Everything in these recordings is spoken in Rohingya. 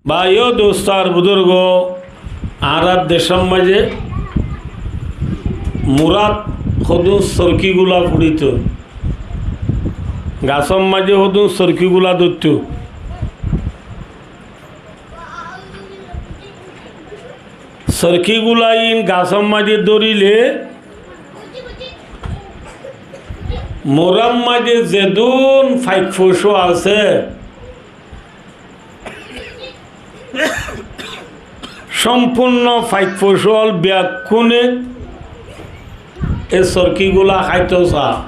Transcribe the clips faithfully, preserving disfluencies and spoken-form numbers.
Báiyo, dustó ar buzurgó, añárar decór maze murat hodún sorkigula fuçito, gasór maze hodún sorkigula dóitto. Sorkigula ín gasór maze dórile, murar maze zedún faik focu asé, cómpurno faik focu ól beggúne e sorkigula háito sa.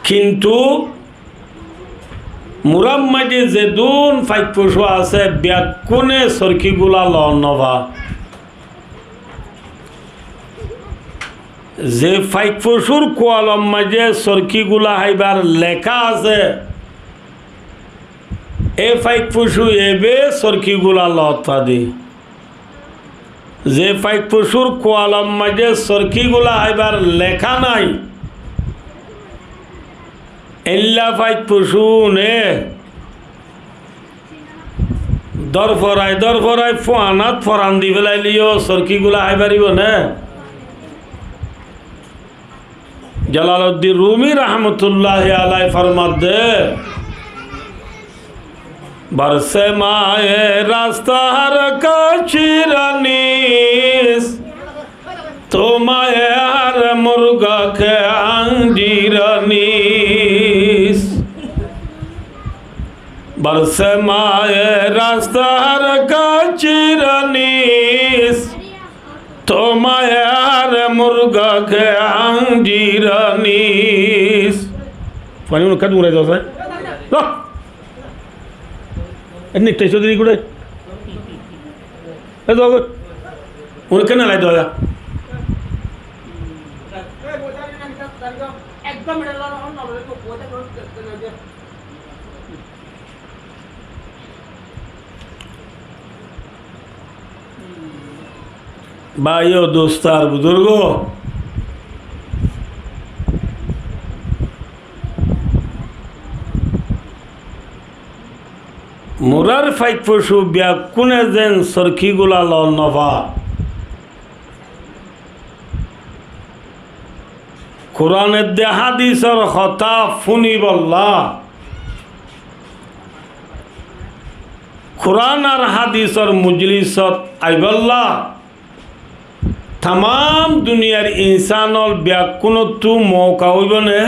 Kintu murar maze zedún faik focu asé, beggúne sorkigula loon nofa. Ze faik focur kualor maze sorkigula háibar leká asé, e faik focu ebe sorkigula loot fade. Ze faik focur kualor maze sorkigula háibar leká nai, éilla faik focune dórforai dórforai fuanat foran di félaileyo sorkigula hái faribó né? Jalaluddin Rumi rahmatulláhi alaihi formadde, برسِ ماءِ رستار کا چیرہ نیست، تو ماءِ ہر مرغ کے انجیر نیست۔ برسِ ماءِ رستار کا چیرہ نیست، تو ماءِ ہر مرغ کے انجیر نیست۔ Fuain unókka dúrai diyó sai. Lo. Enni teiso diri gure. E diyó goi. Unókka nalai diyó ya. Báiyo, dustó ar buzurgó, murar faik focu beggúne zen sorkigula loon nofa. Kuran edde hádisor hotá fúnibolla, Kuran ar hádisor mujlisot aibolla, tamám duniyar insán ól beggúnottú mouka óibo né?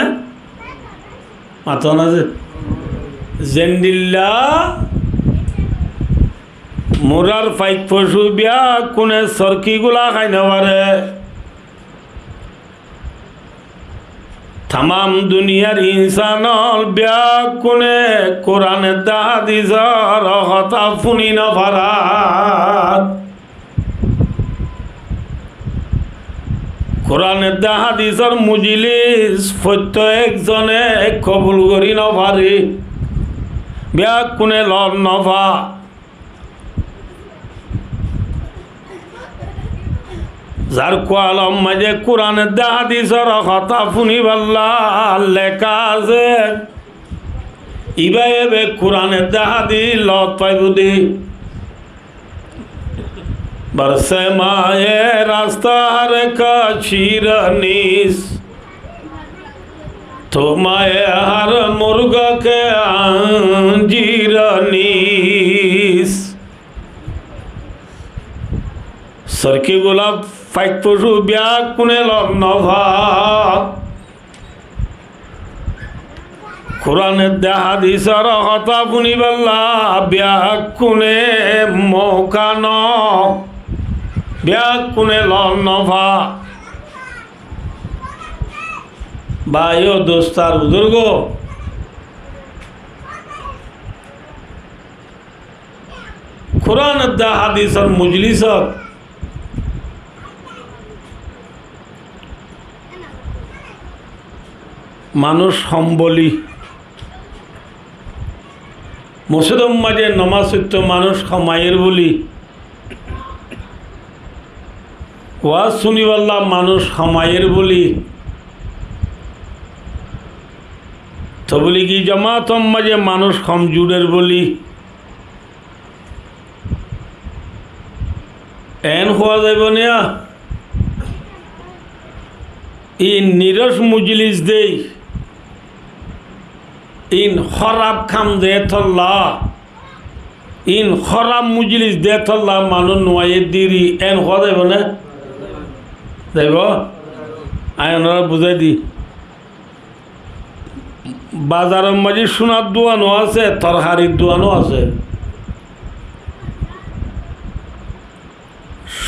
Mato na ze? Zendilla murar faik focu beggúne sorkigula hái nofare, tamám duniyar insán ól beggúne Kuran edde hádisor hotá fúni nofarar. Kuran edde hádisor mujlis fottí ekzone kobul gorí nofare, beggúne loon nofa. Zar kualor maze Kuran edde hádisor hotá fúnibolla leká asé, ibá ebe Kuran edde hádis loot faibo de. برسِ ماءِ رستار کا چیرہ نیست، تو ماءِ ہر مرغ کے انجیر نیست۔ Sorkigula faik focu beggúne loon nofa. Kuran edde hádisor hotá fúnibolla beggúne mouka no, beggúne loon nofa. Báiyo, dustó ar buzurgó, Kuran edde hádisor mujlisot manúc hom buli, mosjidor maze nomaz foitto manúc hom aiyér buli, waz fúnibolla manúc hom aiyér buli, Tabligí jomaator maze manúic hom jurer buli. Eén hoó zaibo niya? Ín niros mujlis de, ín hóraf ham de tolla, ín hóraf mujlis de tolla manúic no aiyé deri, eén hoó zaibo né? Zaibo? Añí onorare buzái di. Bazaror maze cúnar duan ó asé, torkarir duan ó asé.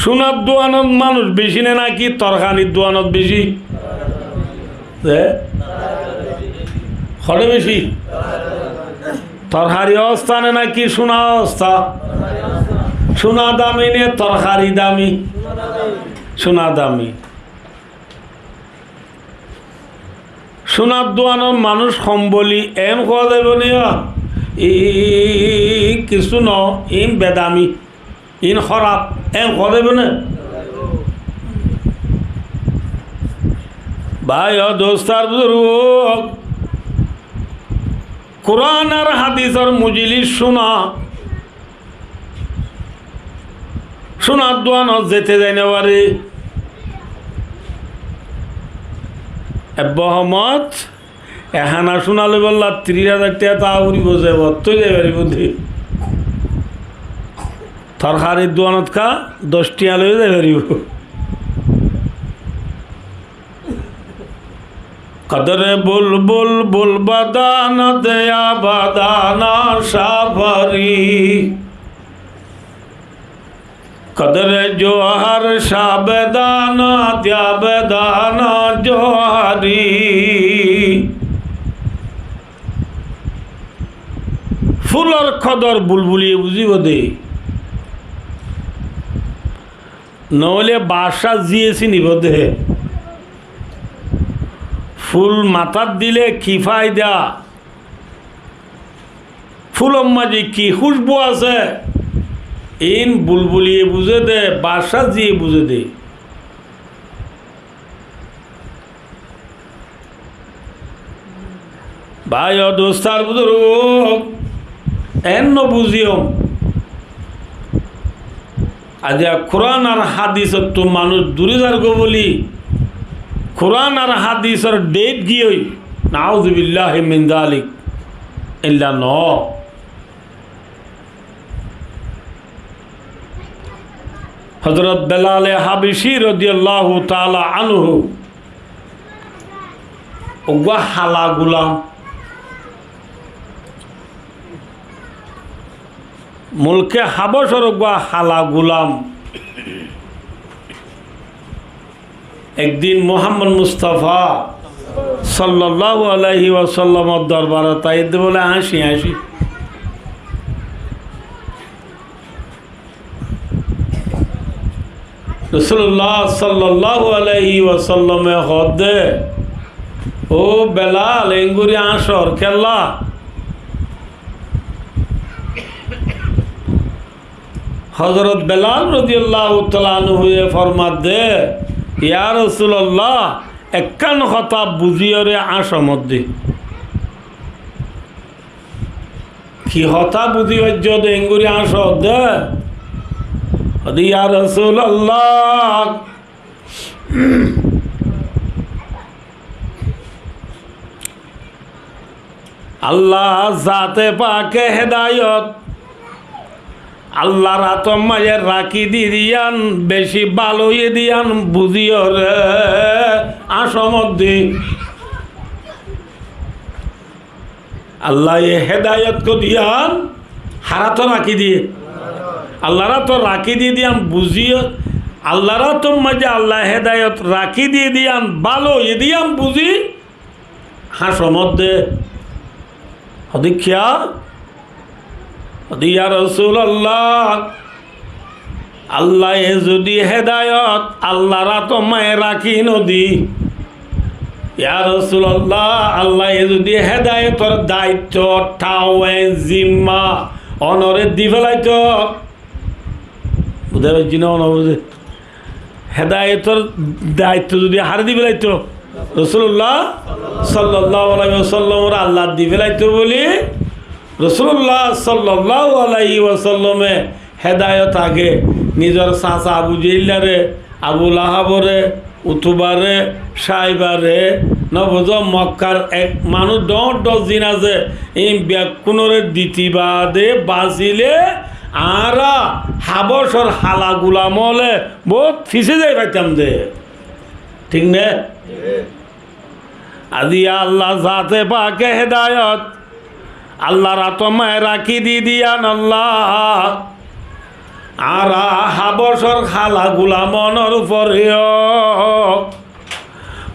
Cúnar duanot manúic beci né náki torkarir duanot beci? Ze? Hoçé beci? Torkari osta né náki cúna osta? Cúna dami né torkari dami? Cúna dami. Cúnar duanor manúic hom buli eén hoó zaibo niya? Ín kissú no, ín bedami, ín hóraf, eén hoó zaibo né? Bái o dustó ar buzurgó, Kuran ar hadisor mujlis cúna, cúnar duanot zete zai no fare. Ebbe homot ehana cúna loibolla tiríc házar tiañ ta foribo, ze bottú zai faribo de. Torkarir duanot ka doc tiañ loi zai faribo. Kodre bulbul bul badanot ya badana safari. Kodre johar sá bedanot ya bedana johari. Fulor kodor bulbuliye buzibo de. Noóile baccá ziye sinibo de. Ful matát dile ki faida? Fulor maze ki kúcbu asé? Ín bulbuliye buzé de, baccá ziye buzé de. Bái o dustó ar buzurgó, eén no buziyum. Aijja Kuran ar hadisottú manúic duri zargói buli, Kuran ar hadisor date giyói, nauzubillahi min zalik, illa no. Hozrot Belale Habecí rodiyallahu taala anhu uggwá hala gulam, mulke Habocor uggwá hala gulam. Ek din Muhammod Mustafa sallallahu alaihi wasallamor dorbarot aiyé de bóle háñci háñci. Rosulullah sallallahu alaihi wasallame hoódde, "Ó Belal, enggori áñcor kella?" Hozrot Belal rodiyallahu taala anhuye formadde, "Ya Rosulullah, ekkán hotá buziyóre áñcomot de." Ki hotá buzi faijjó de enggori áñcodde? Hoódde, "Ya Rosulullah, Allah zate pake hedayot Allahr átor maze rakí di de yián beci bála óiye de yián buziyóre áñcomot de." Allaye hedayot hoó de yián har átot rakí diye. Allahr átot rakí diye de yián buzi, Allahr átor maze Allaye hedayot rakí diye de yián bála óiye de yián buzi, háñcomot de. Hoódde kiyá? Hoódde, "Ya Rosulullah, Allaye zodi hedayot Allahr átor maze rakí no de, ya Rosulullah, Allaye zodi hedayotor daitto, thawe, zimma onore di felaito." Buzá faijjó né, no buzá? Hedayotor daitto zodi hare di felaito, Rosulullah sallallahu alaihi wasallamore Allah di felaito buli Rosulullah sallallahu alaihi wasallame hedayot age nizor sasa Abu Jehillare, Abu Lahabore, Utubare, Shaibare, no buzo, Mokkar ek manúc dhoóñr dhoóñr zin asé, in bekkúnore diti baade basile añára Habocor hala gulam ókkole bout fisé zai faitam de. Thík né? Aijja Allah zate pake hedayot Allahr át ot rakí di diyan Allah. Añára Habocor hala gulam ókkolor uore yó,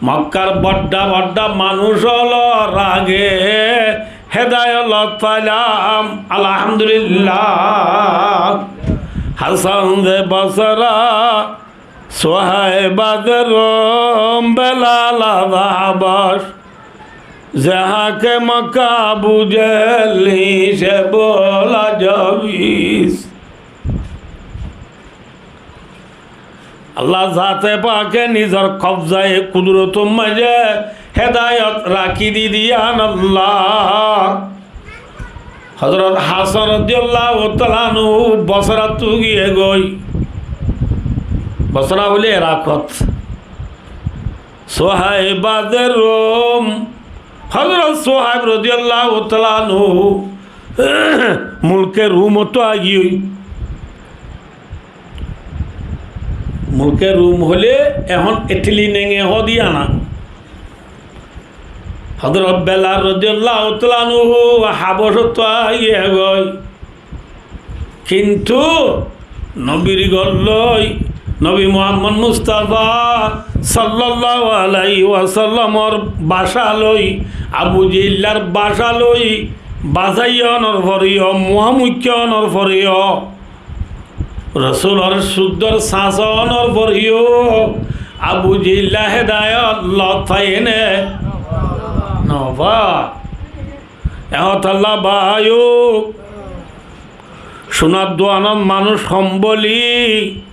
Mokkar bodda bodda manúc ókkolor age hedayot lot failam. Alhamdulillah. Hasan ze Bosra, Suhaib ze Rum, Belal ze Haboc, ze hake Mokka Abu Jehel, se bola jabis. Allah zate pake nizor kobzaye kudurotor maze hedayot rakí di diyan Allah. Hozrot Hasan rodiyallahu taala anhu Bosrattú giyé goi. Bosra óile Erakot. Suhaib ze Rum, Hozrot Suhaib rodiyallahu taala anhu mulke Rumottú aigiyói. Mulke Rum óile ehón Itali nenge hoó de yián. Hozrot Belal rodiyallahu taala anhu Habocottú aigiyé goi. Kintu nobir gór loi, nobi Muhammod Mustafa sallallahu alaihi wasallamor baca loi, Abu Jehillar baca loi, bazaiya ónor fore yó, muhámukki ónor fore yó, Rosulor cuddor sasa ónor fore yó Abu Jehilla hedayot lot faiyé né? Nofa. E hotalla bái ó, cunar duanot manúc hom buli,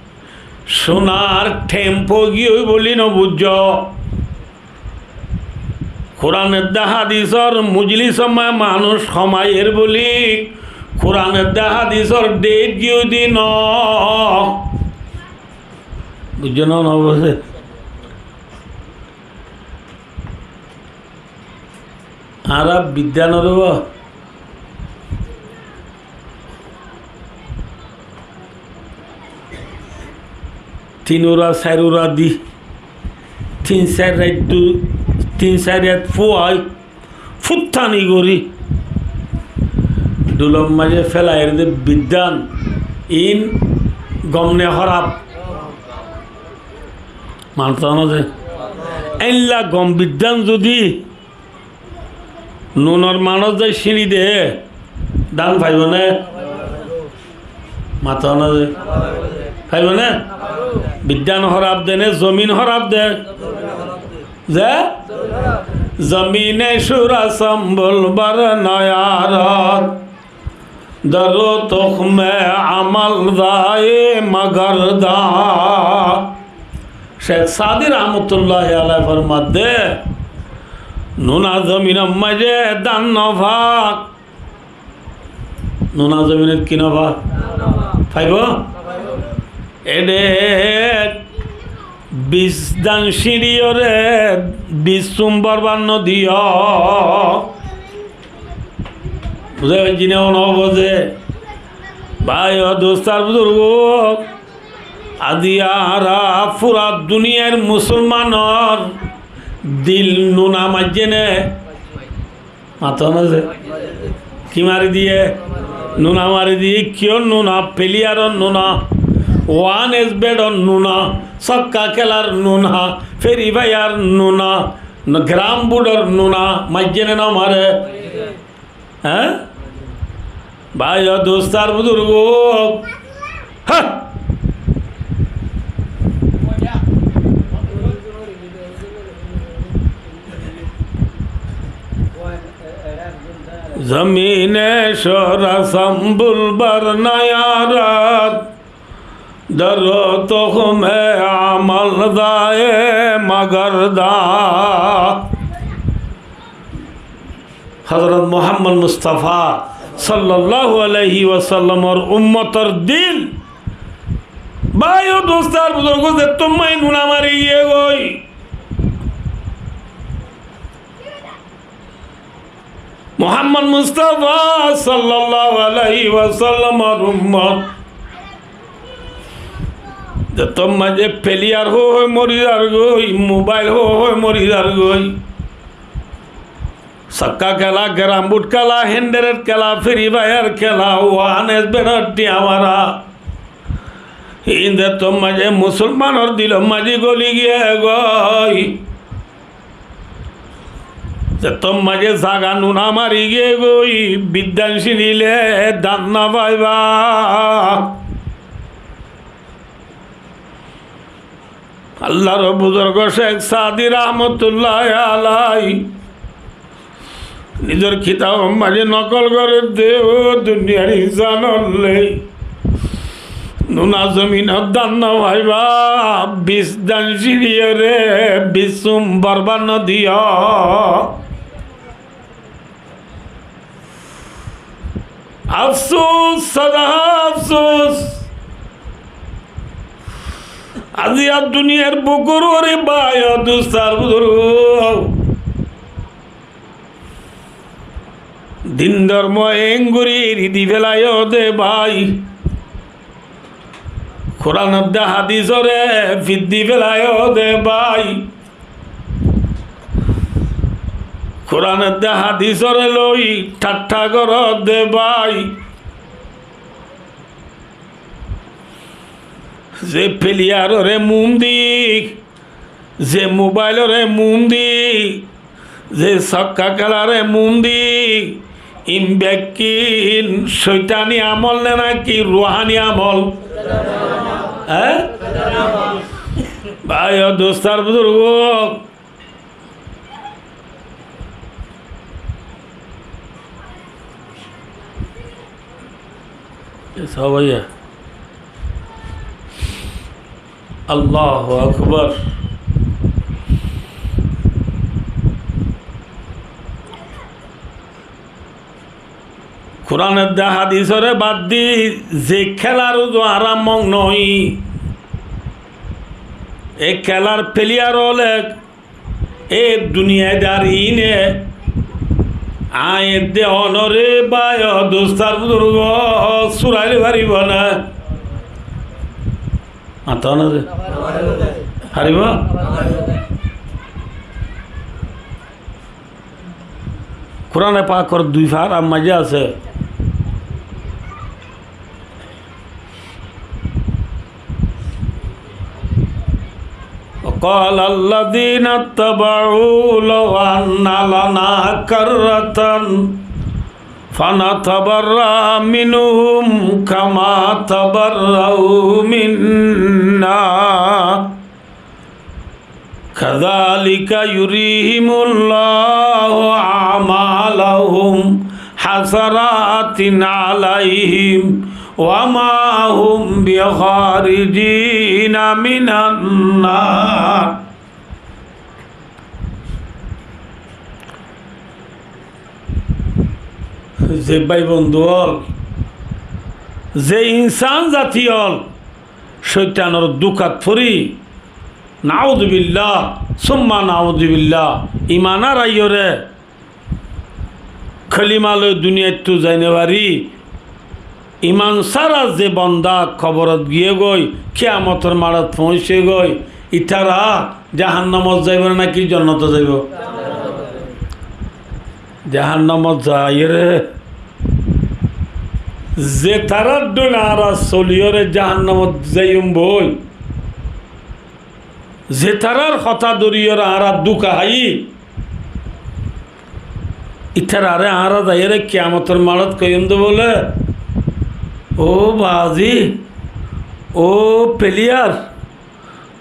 cunar thempo giyói buli no buijjó. Kuran edde hadisor mujlisot manúc hom aiyér buli, Kuran edde hadisor dhéit giyói de no. Buijjó né, no buzó? Añára bidda no dóribo. Tin ura, sair ura di, tin sair rait du, tin sair rait fuwai futtani gorí dhulor maze felaiyér de biddan, in gom né hóraf? Manto no ze. Éilla gom biddan zodi nunor maçot zai ciñçi de, dán faibo né? Mato no ze. Faibo né? Biddan hóraf de né zomin hóraf de? Ze? Zomine cura sambul bar nayarad. Daro tukhme amal zaye magar da. Cék Sadi rahmatulláhi alaihi formadde, nuna zominor maze dán no fak. Nuna zominot ki no fak? Faibo? Ede bis dán ciñçiyóre bis sum borbad no diyo. Buzá faijjó né, no buzó? Bái ó, dustó ar buzurgó, aijja añára fura duniyair musolmanor dil nuna maijjé né? Mato no ze. Ki mari diye? Nuna mari diye. Kiyór nuna? Peliyaror nuna, wan es bedor nuna, sokka kélar nuna, feri fayar nuna, no, geram budor nuna maijjé né no mare? Há? Bái ó, dustó ar buzurgó. Há! Zomine cura sambul bar nayarad. در تخم عمل دائے مگر داں۔ Hozorot Muhammod Mustafa sallallahu alaihi wasallamor ummotor dil. Bái o dustó ar buzurgó, zettót maze nuna mari giyé goi, Muhammod Mustafa sallallahu alaihi wasallamor ummot, zettót maze peliyar hó hoi mori zar goi, mobail hó hoi mori zar goi, sokka kela, keram bud kela, héndered kela, firi fayar kela, wanes bedot tiya mara, hín zettót maze musolmanor dilot maze goli giyé goi, zettót maze zaga nuna mari giyé goi, biddan sinile dan no faiba. Allar buzurgó Cék Saadi rahmatullahi alaihi nizor kitabor maze nokol gorér de, ó duniyar insán ókkol, nuna zominot dan no faiba, bis dan siniyóre bis sum borbad no diyo. Afsus, sada afsus. Aijja duniyar bukor uore bái o dustó ar buzurgó, din dormo engori eri di felaiyó de bái. Kuran edde hadisore fiddi felaiyó de bái. Kuran edde hadisore loi thattá goró de bái. Ze peliyarore mum di, ze mobailore mum di, ze sokka kelare mum di, ín bekkín coitani amol ne naki ruhani amol? Hé? Bái o dustó ar buzurgó, Allahu Akbar. Kuran edde hadisore bad di ze kelar uzu añára mog no, e kelar peliyar ókkole e duniyai dari íne añí edde onore bái o dustó ar buzurgó suraile faribo né? Mato na ze. Faribo? Kurane Pakor dui farar maze asé. وقال الذين اتبعوا لو أن لنا كرة فنتبرأ منهم كما تبرأوا منا كذلك يريهم الله أعمالهم حسرات عليهم وما هم بخارجين من النار. Ze bái bondú ókkol, ze insán zati ókkol, cóitanor dúkat fori, naúzubillah, summa naúzubillah, iman áraiyóre, kolima loi duniyaittú zai no fari, iman sára ze bonda koborot giyé goi, kiyamotor maçot foóñice goi, ítara jahannamot zaibo né naki jonnotot zaibo? Jahannamot zaiyóre. Ze tarar dóilla añára soliyóre jahannamot zaiyum boi. Ze tarar hotá dóriyóre añára dúka háiyi, ítarare añára zaiyóre kiyamotor maçot koiyum de bóle, ó bazi, ó peliyar,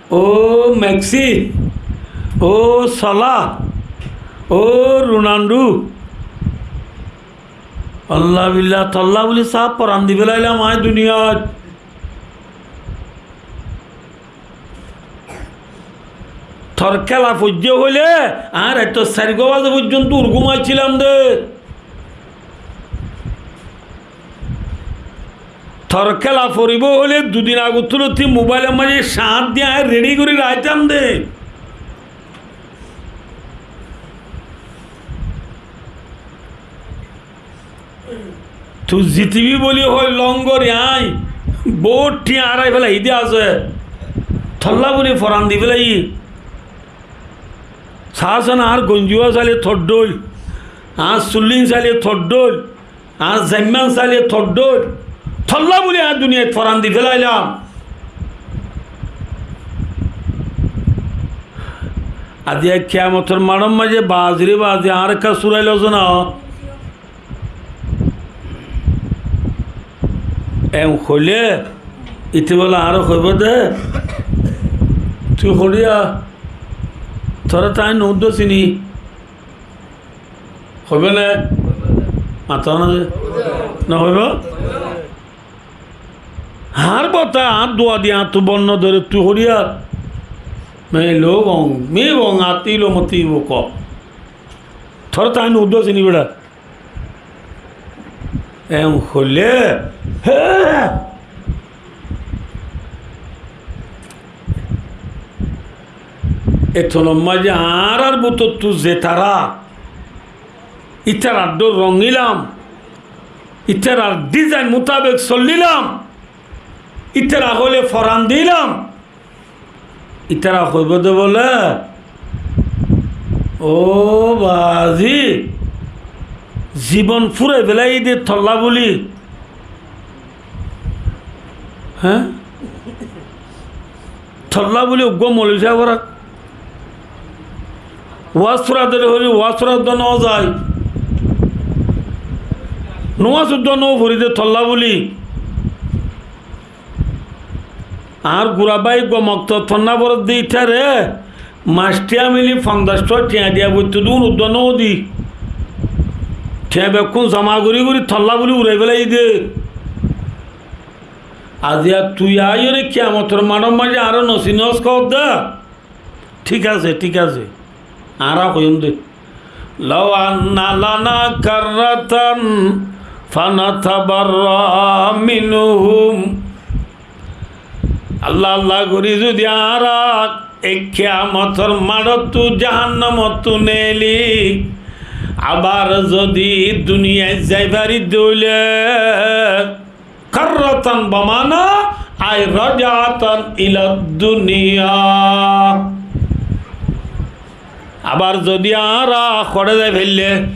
ó Meksi, ó Sola, ó Runandu, Allah billah tollah buli sáf foran di félailam añí duniyat. Tor kéla foijjé hoilé, añí raittór sair gó bazé foijjonto ur gúmaiccilam dé. Tor kéla foribóu hoilé dui din agottú lóti mobáilor maze cáñt di añí redi gorí raiktam dé. Tui zitibi buli hoi longori añí bout thiañ arai félai dé asé. Tolla buli foran di félai. Saá sona añár gonjua sailé toddóil, añár sullín sailé toddóil, añár zaimman sailé toddóil. Tolla buli añí duniyait foran di félailam. Aijja kiyamotor maçor maze bazi re bazi añáre ekká surailo zona. En hoilé, ite bóle añáre hoibó de, tui hoçiya, tore to añí no uddó sini. Hoibó né? Mato na ze. No hoibó? Añár bota, añár dua di añáttu bon no dóre, tui hoçiya. Me lo gong, mi gong, ati lo moti bo ko. Tore to añí no uddó sini bera. En hoilé, hé! Ettónor maze añárar bútottu ze tará, ítarar dór rong ilam, ítarar dizain mutabek sollilam, ítara hoilé foran dilam, ítara hoibó de bóle, "Ó bazi, zibon furai félai de tolla buli." Hé? Tolla buli uggúa moloi sáb ora waz fura dóri hoilé waz fura uddúa no zai. Nomaz uddúa no fori de tolla buli. Añár gura bái gom okto tonna foredde ítare mac thiañ mili fonzac thiañ thiañ diya foittó de, uddúa no di. Thiañ bekkún zoma gorí gorí tolla buli urai félai de. Aijja tui aiyóre kiyamotor maçor maze añáre no sinos hoódde. Thík asé, thík asé. Añára hoiyúm de. لو أن لنا كرة فنتبرأ منهم. Allah, Allah gorí zodi añára e kiyamotor maçottu, jahannamottú neeli, abar zodi duniyait zai fari de óile, كرة بمعنى أي رجعة إلى الدنيا. Abar zodi añára hoçé zai féille,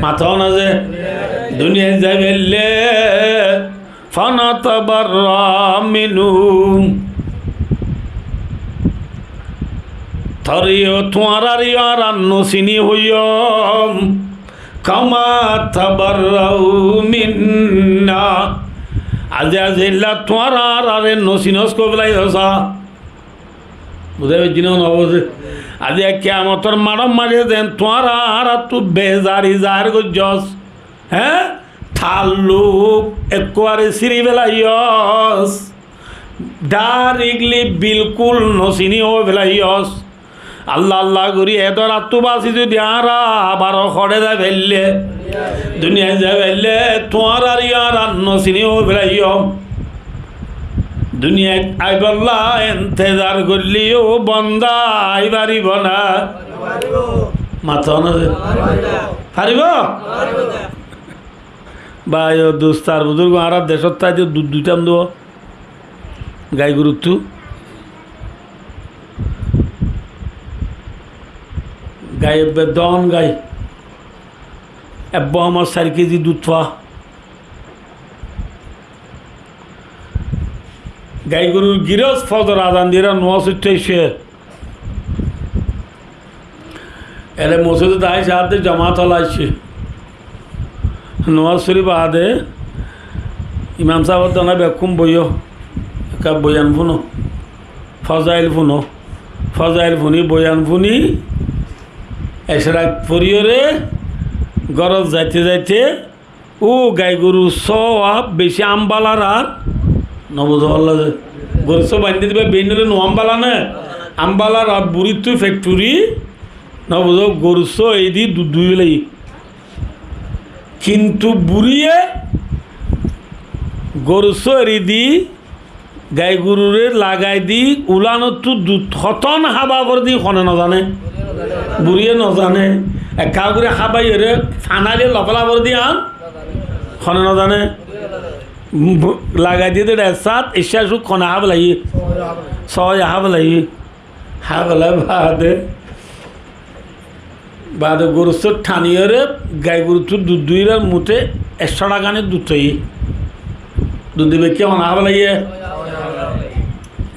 mato na ze, duniyait zai féille, فنتبرأ منهم. Toré yó tuáñraré yó añára no sini hoiyóm. كما تبرأوا منا. Aijja, aijja illa tuáñra añáráre no sinos hoói félaiyo sa. Buzá faijjó né no buzá? Aijja kiyamotor maçor maze zen tuáñra añáráttu bezari zahér goijjós. Hé? Taalluk ekkubare síri félaiyo. Directly bilkúl no sini hoói félaiyo. Allah, Allah gorí e dórattú basi zodi añára abar hoçé zai féille, duniyait zai féille, tuáñraré yó añára no sini hoói félaiyo. Duniyait aibolla entezar goillé yó bonda ai faribó né? Mato na ze. Faribó? Bái ó dustó ar buzurgó, añára decót táite dut duitám de. Gai goruttú. Gai ebbe don gai. Ebbe homot sair kezi dut fa. Gai gorur giros fozor azan diyére nomaz foittó aiccé. Ere mosjidot aái saádde jomaat óla aiccé. Nomás fori baade imam sáb dóna bekkún boiyó, ekká boyan fúno, fozail fúno, fozail fúni, boyan fúni, ecrak foriyóre górot zaite zaite Ó gai goru sóab beci ámbalar ar. Nobuzó Allah ze. Goru sóab baindé diba bein óile no ámbala né? Ambala rat burittú fekthuri, no buzó, gorussó eri di dut dui félaiye. Kintu buriye gorussó eri di, gai gurure lagai di, ulanottú dut hotón hába fore di hone no zane. Buriye no zane. Ekká guri hábaiyore fanaile lofela fore di an hone no zane. Bu-, lagai diye de ret sat, icca cuk hone hába laiye. Sóoya hába laiye. Hába lai baade, baade gorussó thaniyore gai goruttú dut duirar mute ekcó thakani dut faiye. Dut di bekkí hone hába laiye.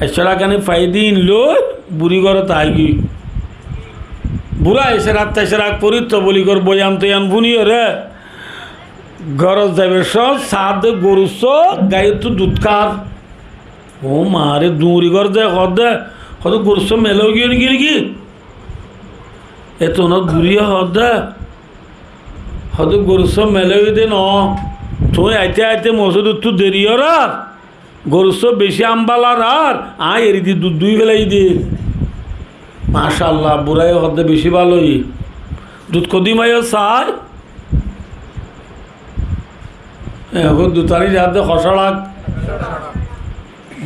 Ekcó thakani fai din loi buri górot aigói. Bura ecerak tecerak fori toboligor boyan toyan funiyore górot zaibar cómot saá de gorussó gaiyottú dut hár. Ó maáre, duñri gór de, hoó de, hoó de gorussó mele ói giyé niki, niki? E tuáñra guriye hoó de, hoó de gorussó mele óiye de noó. Tuñí aite aite mosjidottú deri órar, gorussó beci ambala rar, aññí eri di dut dui félaiyi de. Macállah, buraye hoó de beci bála óiye. Dut hodin faiyo sai. E, hoó dut aní zaá de hocárak.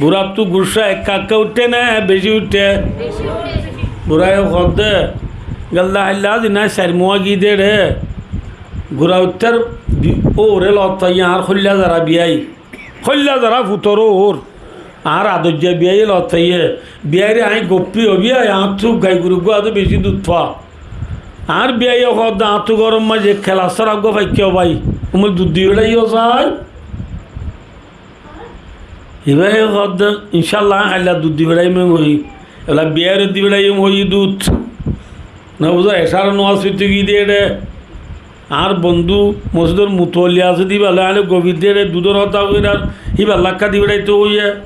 Burattú guccá ekka ekka uiththé né, beci uiththé? Buraye hoó de, gelde hailla zina sair muá giyé de re. Gura uiththár bi-, óure lot faiye añár hóilla zara biyai. Hóilla zara futor óur. Añár adoijja biyaiye lot faiye. Biyaire aññí goppi hoó biyai, añáttu gai guru uggúa de beci dut fa. Añár biyaiye hoó de añáttu góror maze kelas sóra uggúa faikká bái. Umul dut di feçáiyo sai. Ibáye hoó de, incállah, aññí hailla dut di feçáiyum hoói. Ebolla biyaire di feçáiyum hoói dut. No buzó, ecar nomas foittó giyé de re. Añár bondú mosjidor mutowalli asé de íba loi añáre gofir de re, dudor hotá hoóir ar íba lakká di feçáito hoiyé.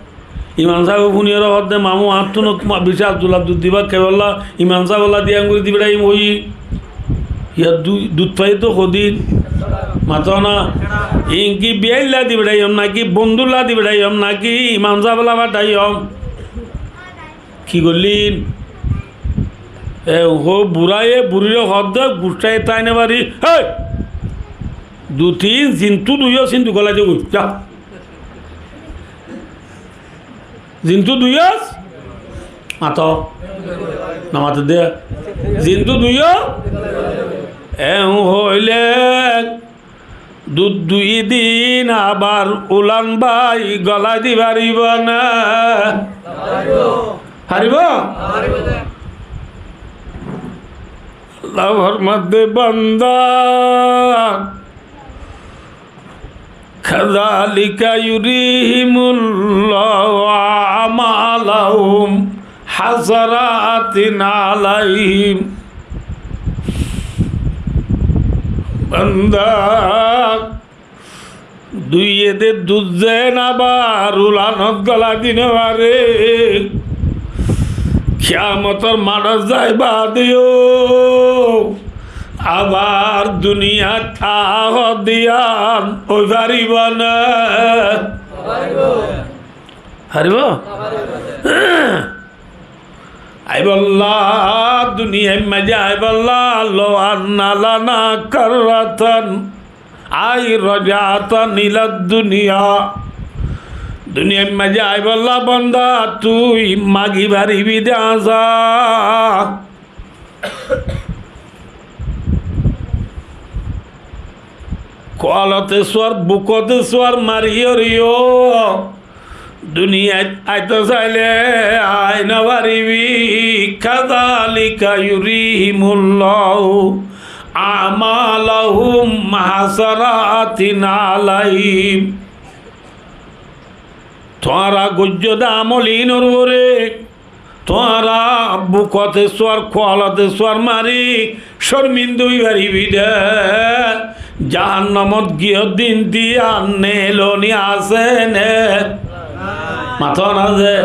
Imam sábe fúniyore hoó de, mamu, añáttu no beci Abdullah dut diba kebolla, imam sábella diyan gorí di feçáiyum hoiyí. Yá du-, dut faiyé de hodin. Mató na. Iín ki biyailla di feçáiyum náki, bondúlla di feçáiyum náki, imam sábella façáiyum? Ki goillín? E, hoó buraye, burire hoó de, guccáye tái no fari, "Héi! Dut iín zintú duiyós, zintú gólai de goi, za." Zintú duiyós? Mató. No mato de. Zintú duiyós? E, hoóile dut dui din abar ulan bái gólai di faribó né? Faribó? Allah formar de banda, كذلك يريهم الله أعمالهم حسرات عليهم. Banda, duiye de dut zen abar ulanot gólai di no fare. Kiyamotor maçot zai baade yó abar duniyat aá hoó de yián ói faribó né? Faribó? Aibólla, duniyair maze aibólla, لو أن لنا كرة أي رجعة إلى الدنيا. Duniyair maze aibólla banda, tui magi faribi de añsa. Kualote suar, bukote suar mari yoriyó duniyait aito saile ai no faribi. كذلك يريهم الله أعمالهم حسرات عليهم. Tuáñra goijjó de amol inor uore tuáñra bukote suar, kualote suar mari corminda ói faribi de. Jahannamot giyó din diyan neloni asé né? Mató na ze.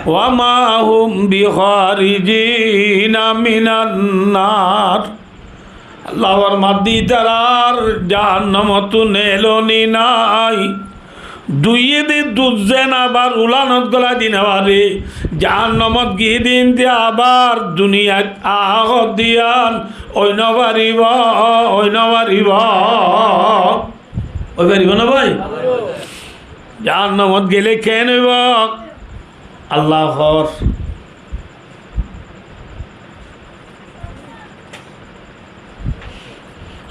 وما هم بخارجين من النار. Allah formar de ítarar jahannamottú neloni nai. Duiyé de dud zen abar ulanot golai di no fare. Jahannomot giyé de inde abar duniyait aá hoó de yián ói no faribó, ói no faribó. Ói faribó na bái? Jahannomot gele keén óibo? Allah hoór.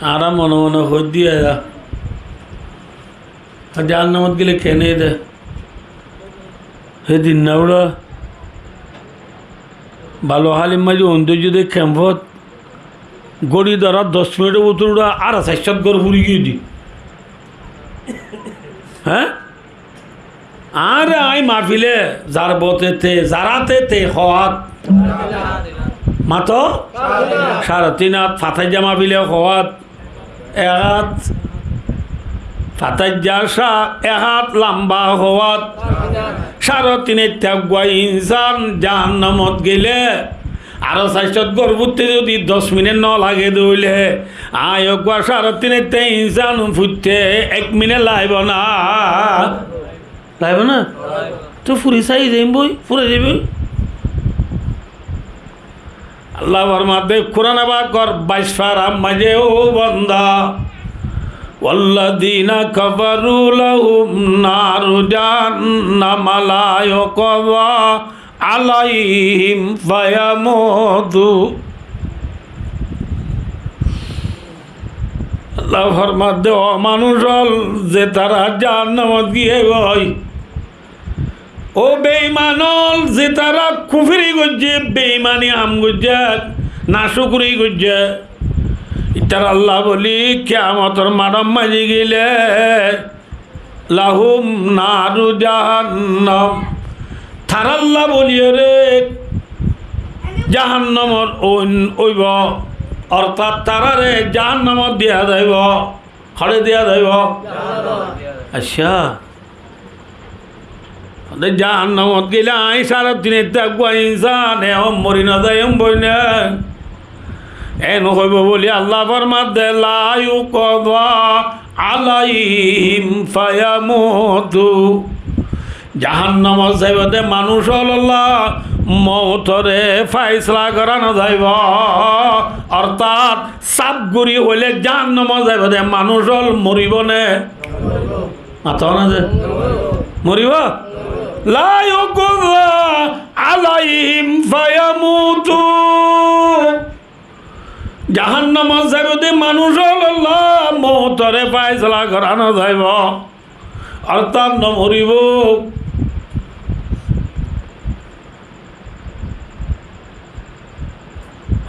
Añára mone mone hoóidde, jahannamot gele keén óiye de. Hédin na uçá Baluhálir maze oin dóijje de kempot góri dóra doc minitor bútore uçá añára sair cót gór fúri giyé de. Há? Añáre aññí mafile, zarbote te, zarate te hoó át. Mato? Sáre tin át. Fatáijja mafile hoó át. Ek át. Fatáijja sa-, ek át lamba hoó át. Sáre tin át eggúa insán jahannamot gele, aró sair cót gór fútte zodi doc minit no lage de óile, aññí eggúa sáre tin át insán fútte ek minit laibo na. Laibo na? Toi fúri sai zaiyum boi, fúrai zaiyum boi. Allah formadde Kuran pakor bais farar maze, ó banda, والذين كفروا لهم نار جهنم لا يقضى عليهم فيموتوا. Allah formadde, ó manúic ól, zetará jahannamot giyé goi, ó beiman ól, zetará kufuri goijje, beimani ham goijje, nacúkuri goijje, itaralla bóli kiyamotor maçot mazi gele, لهم نار جهنم. Taralla bóliyoré jahannamor oin óibo, ortát taráre jahannamot diya zaibo. Hoçé diya zaibo? Accá. Tóile jahannamot gele aññí sáre tin át eggúa insán, ehón mori no zaiyum boi né. Eén hoibo bóli Allah formadde, لا يقضى عليهم فيموتوا. Jahannamot zaibo de manúic ólolla moutore fáisala gorá no zaibo. Ortát saf gorí hoilé jahannamot zaibo de manúic ól moribo né? Mato na ze? Moribo? لا يقضى عليهم فيموتوا. Jahannamot zaibo de manúic ólolla moutore fáisala gorá no zaibo. Ortát no moribo.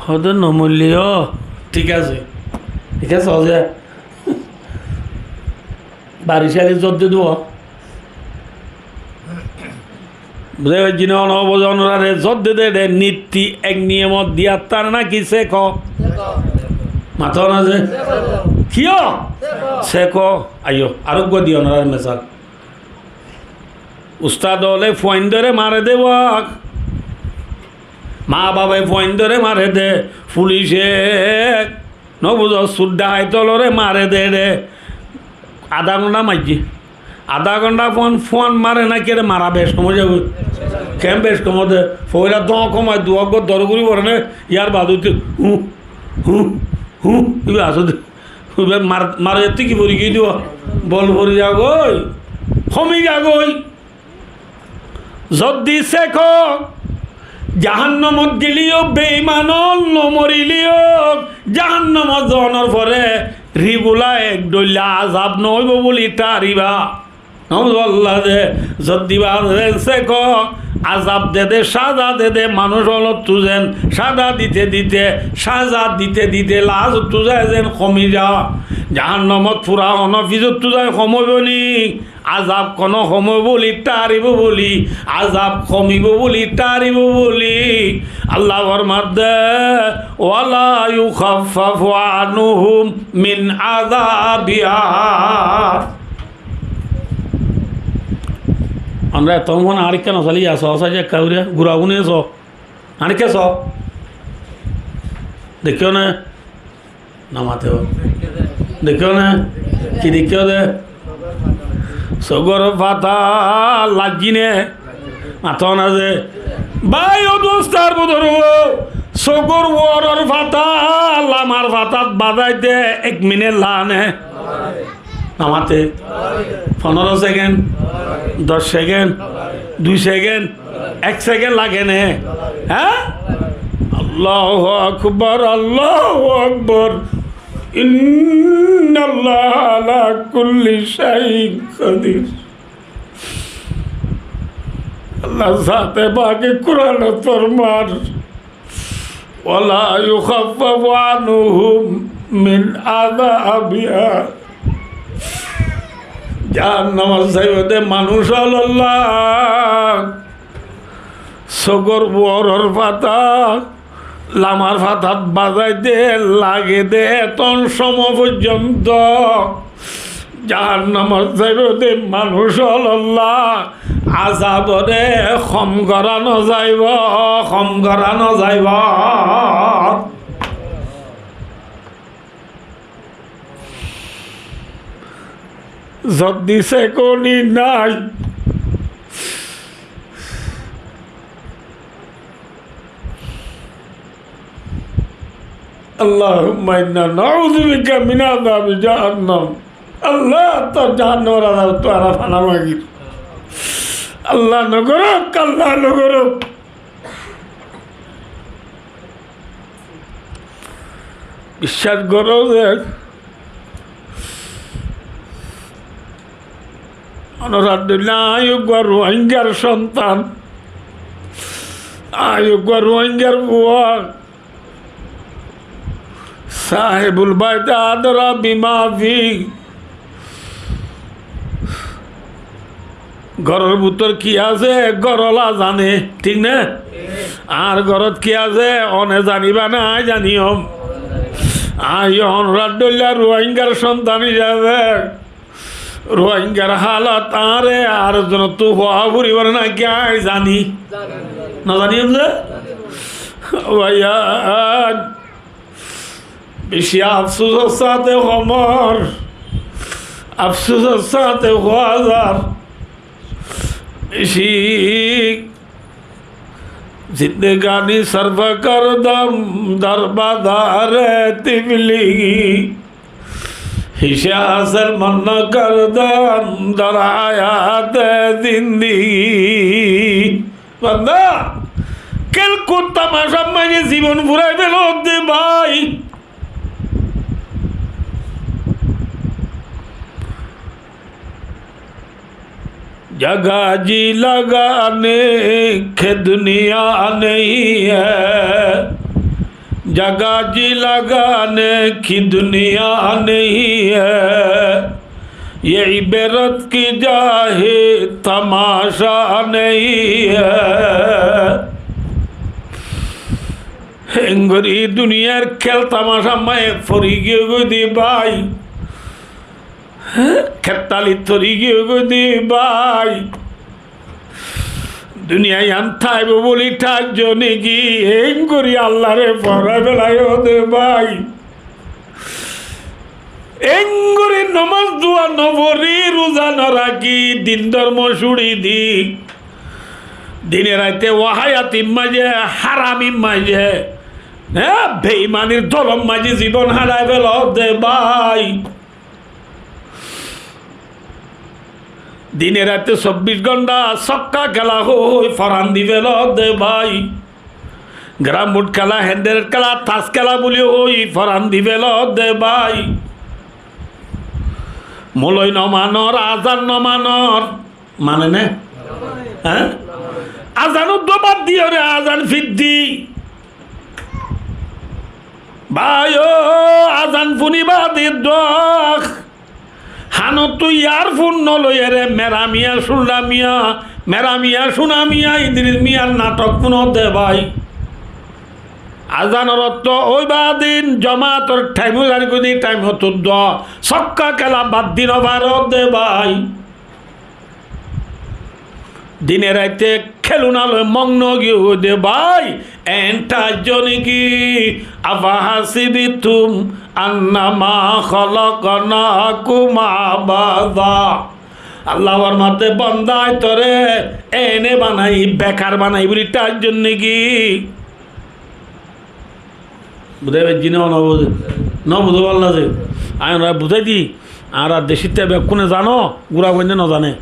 Hoó de no moilleyo thík asé. Thík asé, hoó de. Baric aile zot de dibo. Buzái faijjó né? Ono buzó, onoráre zot de de, de nitti ek niyomot diyat tán náki seko? Mato na ze? Kiyó? Seko. Aiyó, areggúa di onoráre mesal. Ustad óle fuaindóre mare de wak. Maa bafe fuaindóre mare de. Fulice no buzó, sur dhaháit ólore mare de de. Adá gonthá maijjé. Adá gonthá fuan, fuan mare náki, ere mara bec hom ói zagói. Keén bec hom ói de? Foóila dóñr hom ói, duwá gor dór gorí fore né, yar baade óite hú, hú, hú, íba asé de. Íba mar-, mara zettó ki fori giyói de, bol fori zagói, homi zagói. Zodi seko, jahannamot geleyó beiman ól, no morileyó, jahannamot zonor fore rigula ek dhoilla azab no óibo buli tariba. Nauzubillah de, zodi ba seko, azab de de, saza de de, manúic ólottú zen saza dite dite, saza dite dite lazottú zai zen homi za. Jahannamot fura hono fizottú zai hom óibo ni? Azab hono hom óibo buli taribo buli, azab homibo buli taribo buli. Allah formadde, ولا يخفف عنهم من عذابها. Onora etó hon añárikká no sailé, yá só, só, ekká gura, gura gune só. Añárikká só. Dekíyo né? No mate ó. Dekíyo né? Ki dekíyo de? Sogor fata lajjine. Mató na ze. Bái, ó dustó ar buzurgó, sogor uoror fata, lamar fatat bazai de ek minit lane. Namate. Fondoro sekend, doc sekend, dui sekend, ek sekend lage ne. Há? Allahu akbar, Allahu akbar. Innallaha ala kulli shay'in qadir. Allah zate pake Kuranot formar, "Wala yukhaffafu anhum min azabiha." Jahannamot zaibo de manúic ólolla sogor uoror fata, lamar fatat bazai de lage de, eton cómo foijjonto jahannamot zaibo de manúic ólolla azabore hom gora no zaibo, hom gora no zaibo. Zodi sekoni nai, Allahumma inna na'udhu bika min azabi jahannam. Allah, tor jahannamor azabottu añára fana magir. Allah no goruk, Allah no goruk. Biccác goró ze, Onurad Doilla, añí uggwá Ruáingar sontan, añí uggwá Ruáingar fua, sahibul bait adra bima fi. Góror bútore ki asé, górola zane, thík né? Añár górot ki asé, one zaniba né añí zaniyum? Añí yó Onurad Doilla Ruáingar sontan hísabe Ruáingar hálot añáre ar zonottú hoó foribó né náki añí zani? No zaniyum ze? Báiyain, beci afsusor sáte hoór, afsusor sáte hoó zar, beci zindegani sarf kardam dar bazare tifligi, hic hásil man nakardam dar hayate zindigi. Banda, kélkut tamacár maze zibon furai felo de bái. جگہ جی لگانے کی دنیا نہیں ہے، جگہ جی لگانے کی دنیا نہیں ہے، یہ عبرت کی جا ہے، تماشا نہیں ہے۔ Engori duniyar kél tamacá maze fori giyói de bái. Kettali tori giyói de bái. Duniya yián táibo buli tháijjo niki? Engori Allare forai felaiyó de bái. Engori nomaz dua no fori, ruza no raki, din dormo cúri di, dine raite wahayatir maze, haramir maze, há, beimanir dolor maze zibon hárai felo de bái. Dine raite sobbic gonta sokka kéla hoi foran di felo de bái. Garamboard kéla, hénderet kéla, tas kéla buli hoi foran di felo de bái. Moloi no manor, azan no manor, mane né? Há? Azan uddwá bad diyóre azan fiddi. Bái o, azan funiba de dok. Hanottú earfon no loiyóre Mera Miya, Cúlla Miya, Mera Miya, Cúna Miya, Idris Miyar nathok funo de bái. Azanor otto óiba din jomator thaim ói zargói de, thaim ottu do sokka kéla bad di no faro de bái. Dine raite kéluna loi mogno giyói de bái, en tháijjo niki? أفحسبتم أنما خلقناكم عبثا Allah formar de, banda, añí toré ene banai, bekar banai buli thaijjum niki? Buzái faijjó né, no buzó? No buzó, bála ze. Añí añára buzái di, añára decítta bekkúne zano, gura fuain de no zane.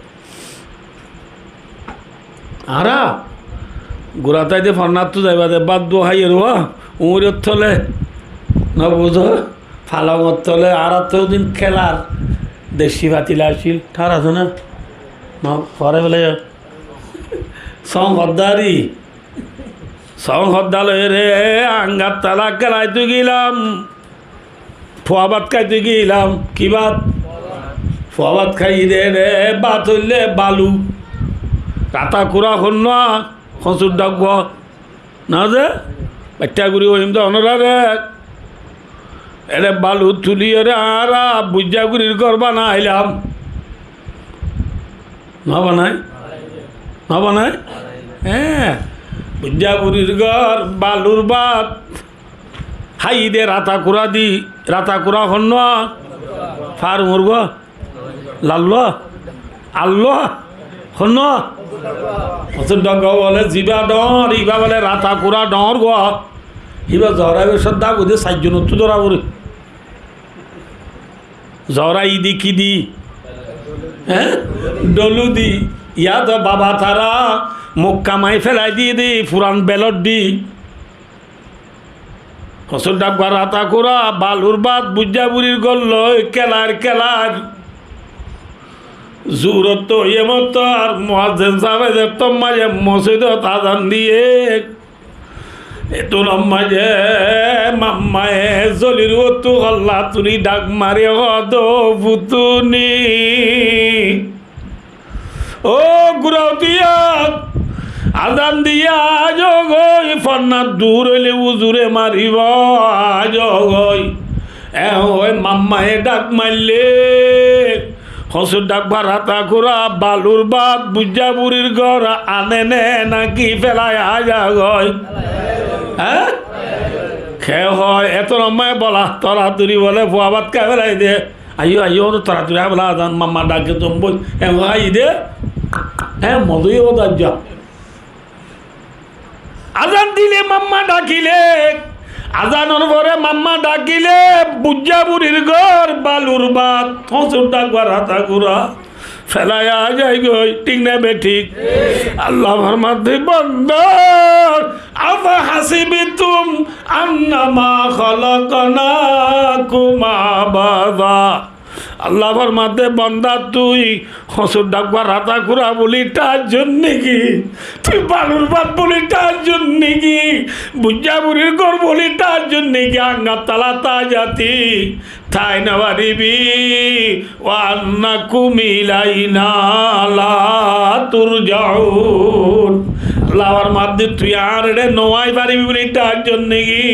Añára gura táite fonnáttú zaiba de, bát dua háiye ruwa, uñrot tole, no buzó, falongor tole, añára to din kélar, deci fatila accíl, thar asé na? No, fore fele. Song hoddari. Song hodda loiyóre angar tala kélaitó gilam. Fua bát háito gilam. Ki bát? Fua bát háiyi de re, bát óile balu. Rata kura honnúa, hosur dhaggua. Na ze? Baiththá guri hoiyum de onoráre. Ere balu tuliyóre añára buijja gurir gór banailam. No banai? No banai? Hé, buijja gurir gór, balur bát. Háiyi de rata kura di, rata kura honnúa? Far murgua? Lallúa? Allúa? Honnúa? Hosur dhaggua bole ziba dhoóñr, iba bole rata kura dhoóñr gua. Iba zora iba sodda gode saijjonottú dóra fore. Zora idi ki di? Hé? Dholu di. Yá to baba tara muk kamai félai di di, furan belot di. Hosur dhaggua rata kura, balur bát, buijja burir gór loi, kélar, kélar. Zuhurottu, yemottu ar muazzin sábe zettu maze mosjidot azan diye. Etun maze mammaye zolir uottu holla tuli dhak mari hoó de, "Ó futuni." Ó gura utiya, azan diye aijogói, fonnat dur óile uzure maribó, aijogói. E hoi mammaye dhak maille, hosur dhaggua rata kura, balur bát, buijja burir gór ane né náki félai aijogói? Hé? Ke hoi, etun maze bola, toratori bole fua bát hái félai de. Aiyó, aiyó, toratori aibálla azan, mamma dhake tomboi. E hoi de. E mozo yo da ja. Azan dile mamma dhakile, azanor fore mamma dhakile, buijja burir gór, balur bát, hosur dhaggua rata kura félai aijogói, thík né bethík? Allah formar de, banda, "Afa hasibtum annama khalaqnakum abatha." Allah formar de, banda, tui hosur dhaggua rata kura buli thaijjó niki? Tui balur bát buli thaijjó niki? Buijja burir gór buli thaijjó niki? Angar tala thaijjó de, thái no faribi. "Wa annakum ilaina la turjaun." Allah formar de, tui añár ere no ai faribi buli thaijjó niki?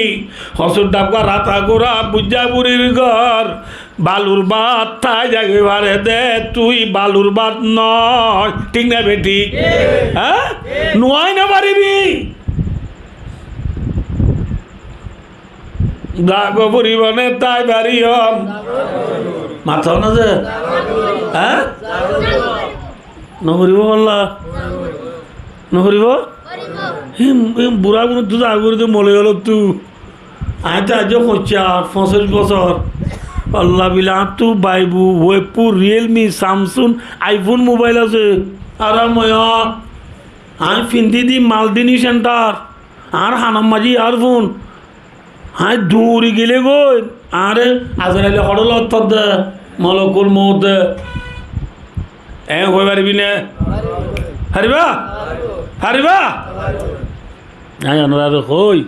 Hosur dhaggua rata kura, buijja burir gór, balur bát thaijjó goi fare de, tui balur bát no, thík né bethík? Hé? No ai no faribi. Zaga foribo né, thái fariyum? Mato na ze? Hé? No foribo bála? No foribo? Him, him, bura gunottu zaga fori de mole gelo tu. Añí to aijjó foñcic, foñcic bosór. Allah bila añáttu baibu, Webpu, Realme, Samsung, iPhone mobile asé. Ar añí moyo, añí findi di Maldini center. Añár hanor maze earphone. Añí duri gele goi, añáre Azraile hoçé loi todde, Molokul Mouth de. E hoi faribi né? Fariba? Fariba? Añí onorare hoi.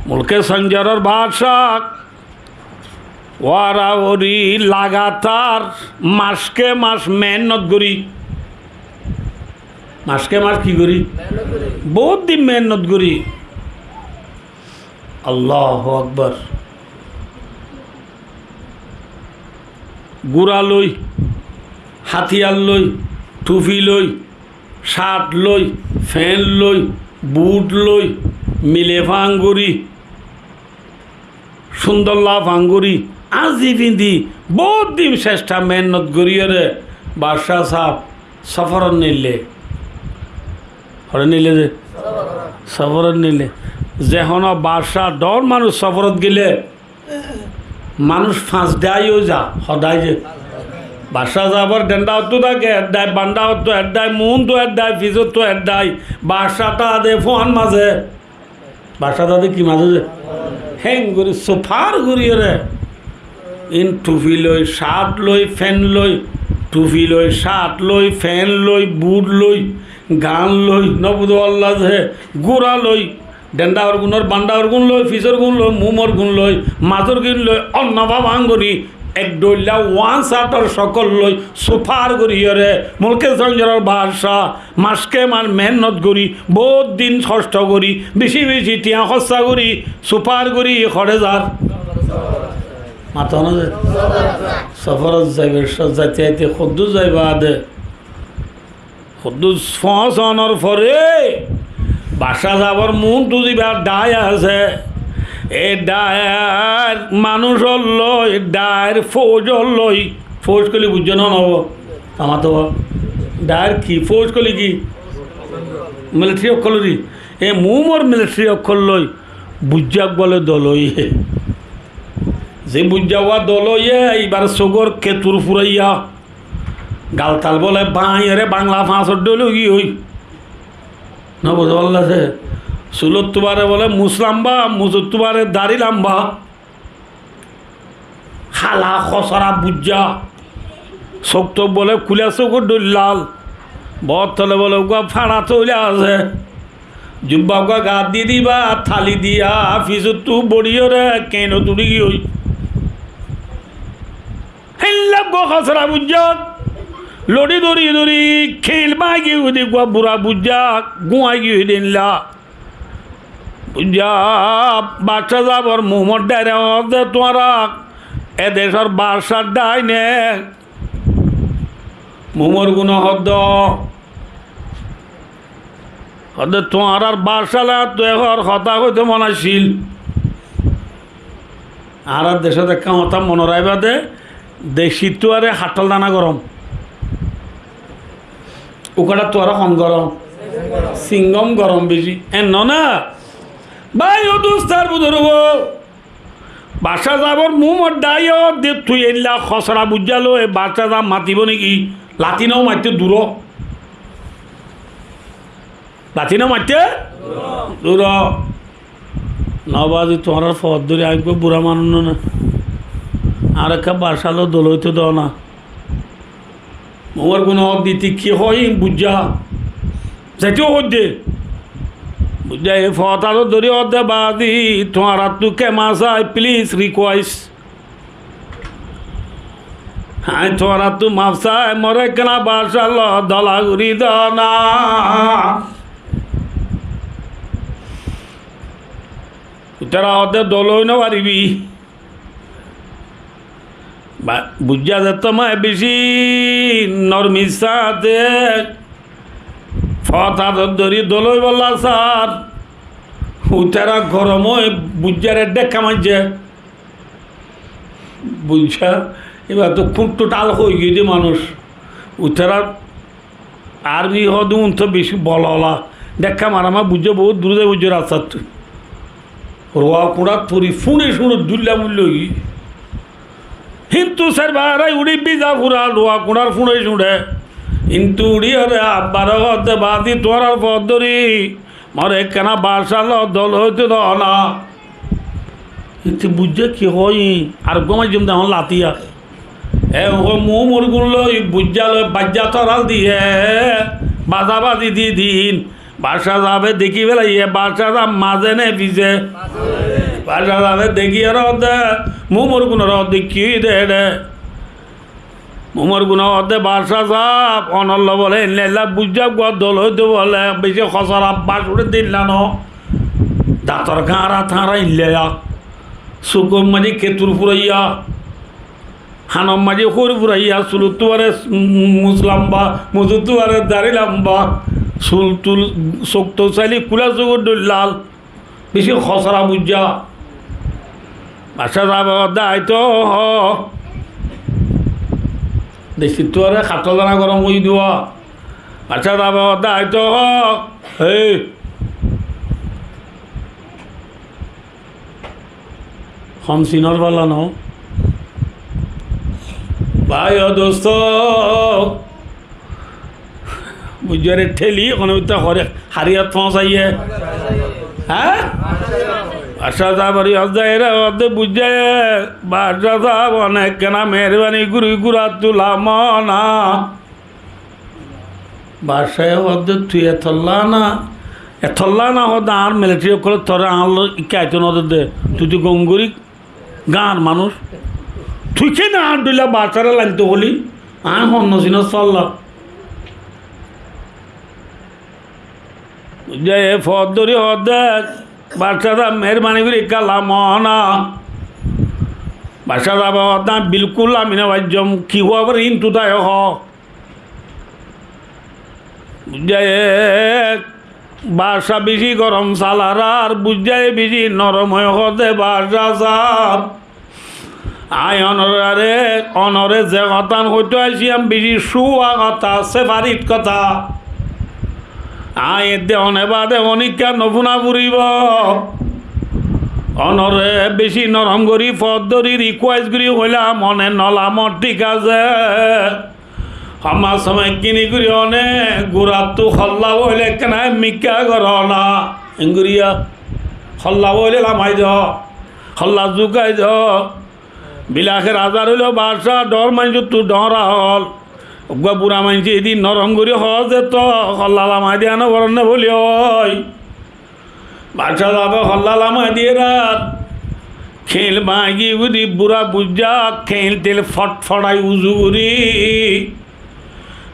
Mulke Sanjaror badcá, wara wari lagatar maske mas mehénnot gori. Maske mas ki gori? Bout din mehénnot gori. Allahu Akbar. Gura loi, hátiyar loi, tufi loi, cát loi, fent loi, but loi, mile fang gori, Thúndor lafang gorí, añzi fiñdi, boóut din cestha meénnot goríyoré baccá saab sóforot neille. Hoçé neille de? Sóforot neille. Ze honó baccá dhoóñr manúic sóforot gelé, manúic fañs dháai ói za, ho dháai ze. Baccá saabor dhendháottú táke ek dháai, bandháottú ek dháai, muúntu ek dháai, fisóttu ek dháai. Baccá táa de fúañr mazé. Baccá táa de ki mazé ze? Héen gorí sufár goríyoré. Iín thufi loi, cáat loi, fén loi, thufi loi, cáat loi, fén loi, but loi, gan loi, nóbuzolla ze, gúra loi, dhendháorgunór, bandháorgun loi, fisórgun loi, muúmorgun loi, mazórgun loi, onnafá báñgori, ek dhoilla wán sátor cókol loi, sufár goríyoré, mulke sonzoror baccá, mac ke mac meénnot gorí, boóut din hoctho gorí, bicí bicí thiañ hóssa gorí, sufár gorí hoçé zar? Mató na ze? Sóforot zaibar, só-, zaite zaite hoddúr zaiba de. Hoddúr foóñsonor fore baccá saabor muúntu zibá dháai asé, e dháair manúicor loi, dháair fóujor loi, fóuj hoilé buijjó né no? Tamato. Dháair ki? Fóuj hoilé ki? Militari ókkol ri. E muúmor militari ókkol loi buijjá uggúa loi dol óiye. Ze buijjá uggúa dol óiye, íbar sukór ketur furaiyá, galtal bóle báñiyore Bangla fañsor dhóil ói giyói. Nóbuzolla ze, sulottú bare bóle mus lamba, musottú bare darí lamba. Hala hosora buijjá. Sóuk tou bóle kúla sóukor dhóil lal. Boóttole bóle uggúa fañça toile asé. Jubba uggúa gaat di diba, tali diya, fisóttu boçiyóre keñot uçí giyói. Héilla uggúa hosora buijjá. Loçí dóri dóri keñl báñgi giyói de uggúa bura buijjá, gúañi giyói de héilla. Buijjá baccá saabor muúmor dháaire hoódde, tuáñra e decór baccá dháai né? Muúmorguné hoódde, hoódde, tuáñrár baccá loi añáttu ehón hotá hoitó mon accíl. Añárar decót ekkán hotá mone raikba de, decittú aró haththól dana gorom. Ukárattú aró hon gorom? Singom gorom beci. Enno na? Bái o dustó ar buzurgó, baccá saabor muúmor dháaye hoódde, tui eilla hosora buijjá loi baccá saab matibó né ki? Lati no maitté duró. Lati no maitté? Duró. Duró. No bazi, tuáñrar foót dóri, añí eggúa bura manúic no na. Añáre ekká baccá loi dol óito do na. Muúmorguné hoódde, tui ki hoói buijjá? Zaito hoódde. Buijjá e foót át dóri hoódde, bazi, tuáñrattú kemá sai, please, request. Añí tuáñrattú maf sai, more ekkána baccá loi dola gorí do na. Ítara hoódde dol ói no faribí. Ba-, buijjá zettót mane beci normir sáñte foót át dóri dol óibolla sár. Ítara gorom ói buijjáre dhekká maijjé. Buijjá, íba to kúñttu thál hoi giyé de manúic. Ítara armi hoódde untú beci bol ola. Dhekká mara ma buijjá boóut duré zai foijjé rastattú. Ruwa kuñçát fori fúne cúñçe dúilla muilla ói giyé. Kintu sérba arai uçí biza fura ruwa kuñçár fúne cúñçe. Kintu uçíyore abbare hoódde, bazi, tuáñrar foót dóri more ekkána baccá loi dol óito do na. Íte buijjá ki hoói, ar eggúa maijjóm de ehón latiya. E hoó muúmorgun loi buijjá loi baijjá torál diyé, bazabazi di din. Baccá saabe dekí félaiye, baccá saab mazé né fisé? Baccá saabe dekíyore hoódde, muúmorgunore hoódde, ki óiye dé eçé? Muúmorguné hoódde, baccá saab, onolla bóle eilla eilla buijjá eggúa dol óito bóle, beci hosora bac uçé de eilla no. Dañtor káñra táñra eilla ya. Sukor maze ketur furaiya. Hanor maze hór furaiya, sulottú bare mus lamba, musottú bare dari lamba. Sul tul, suk tuk sailé kúla sukor dhóil lal. Beci hosora buijjá. Baccá sábe hoódde aitó hoó. Decittuáre hattó zana gorom ói duwa. Baccá sábe hoódde aitó hoó. Héi. Hom sinor bála no. Bái o dustó. Buijjé re theli, hone uitta hore, hariyat foóñsaiye. Há? Baccá sábor yó zaire hoódde buijjé, baccá sáb, onek kena meherbani guri gurattú lamona. Baccáye hoódde, tui etolla na, etolla na hoódde añár militari ókkole toré añár loi ikká aitó nodedde. Tui to gom gori Gañr manúic, tui kene añár dhoilla baccáre lainto hoili, aññí hon no sinós falla. Buijjé, e fot dóri hoódde, baccá sáb, meherbani gorí ekká lamona. Baccá sábe hoódde, aññí bilkúl ami no faijjóm, ki hoó abar hín tui táiyo hoó. Buijjé, baccá bicí gorom salar ar buijjé bicí norom ói hoódde, baccá sáb, aññí onorare, onore ze hotán hoitó aiccí, yián bicí cúwa hotá, sefarit hotá. Aññí edde one bade honikká no fúna foribó. Onore bicí norom gorí fot dóri rikúes gorí hoilam, one no lamot, thík asé. Hom asé, ekkíni gorí one gurattú holla óile kene mikká goró na. Engoriya holla óile lamai do, holla zugai do. Bilahe razar óilo baccá, dhoóñr maincóttu dhoóñr ahol. Uggúa bura maincé edi norom gorí hoó ze to holla lamai diya no foronne bóli ói. Baccá sábe holla lamai diyé rat, keñil báñgi giyé goi de bura buijjá, keñil tel fotfotai uzu gorí.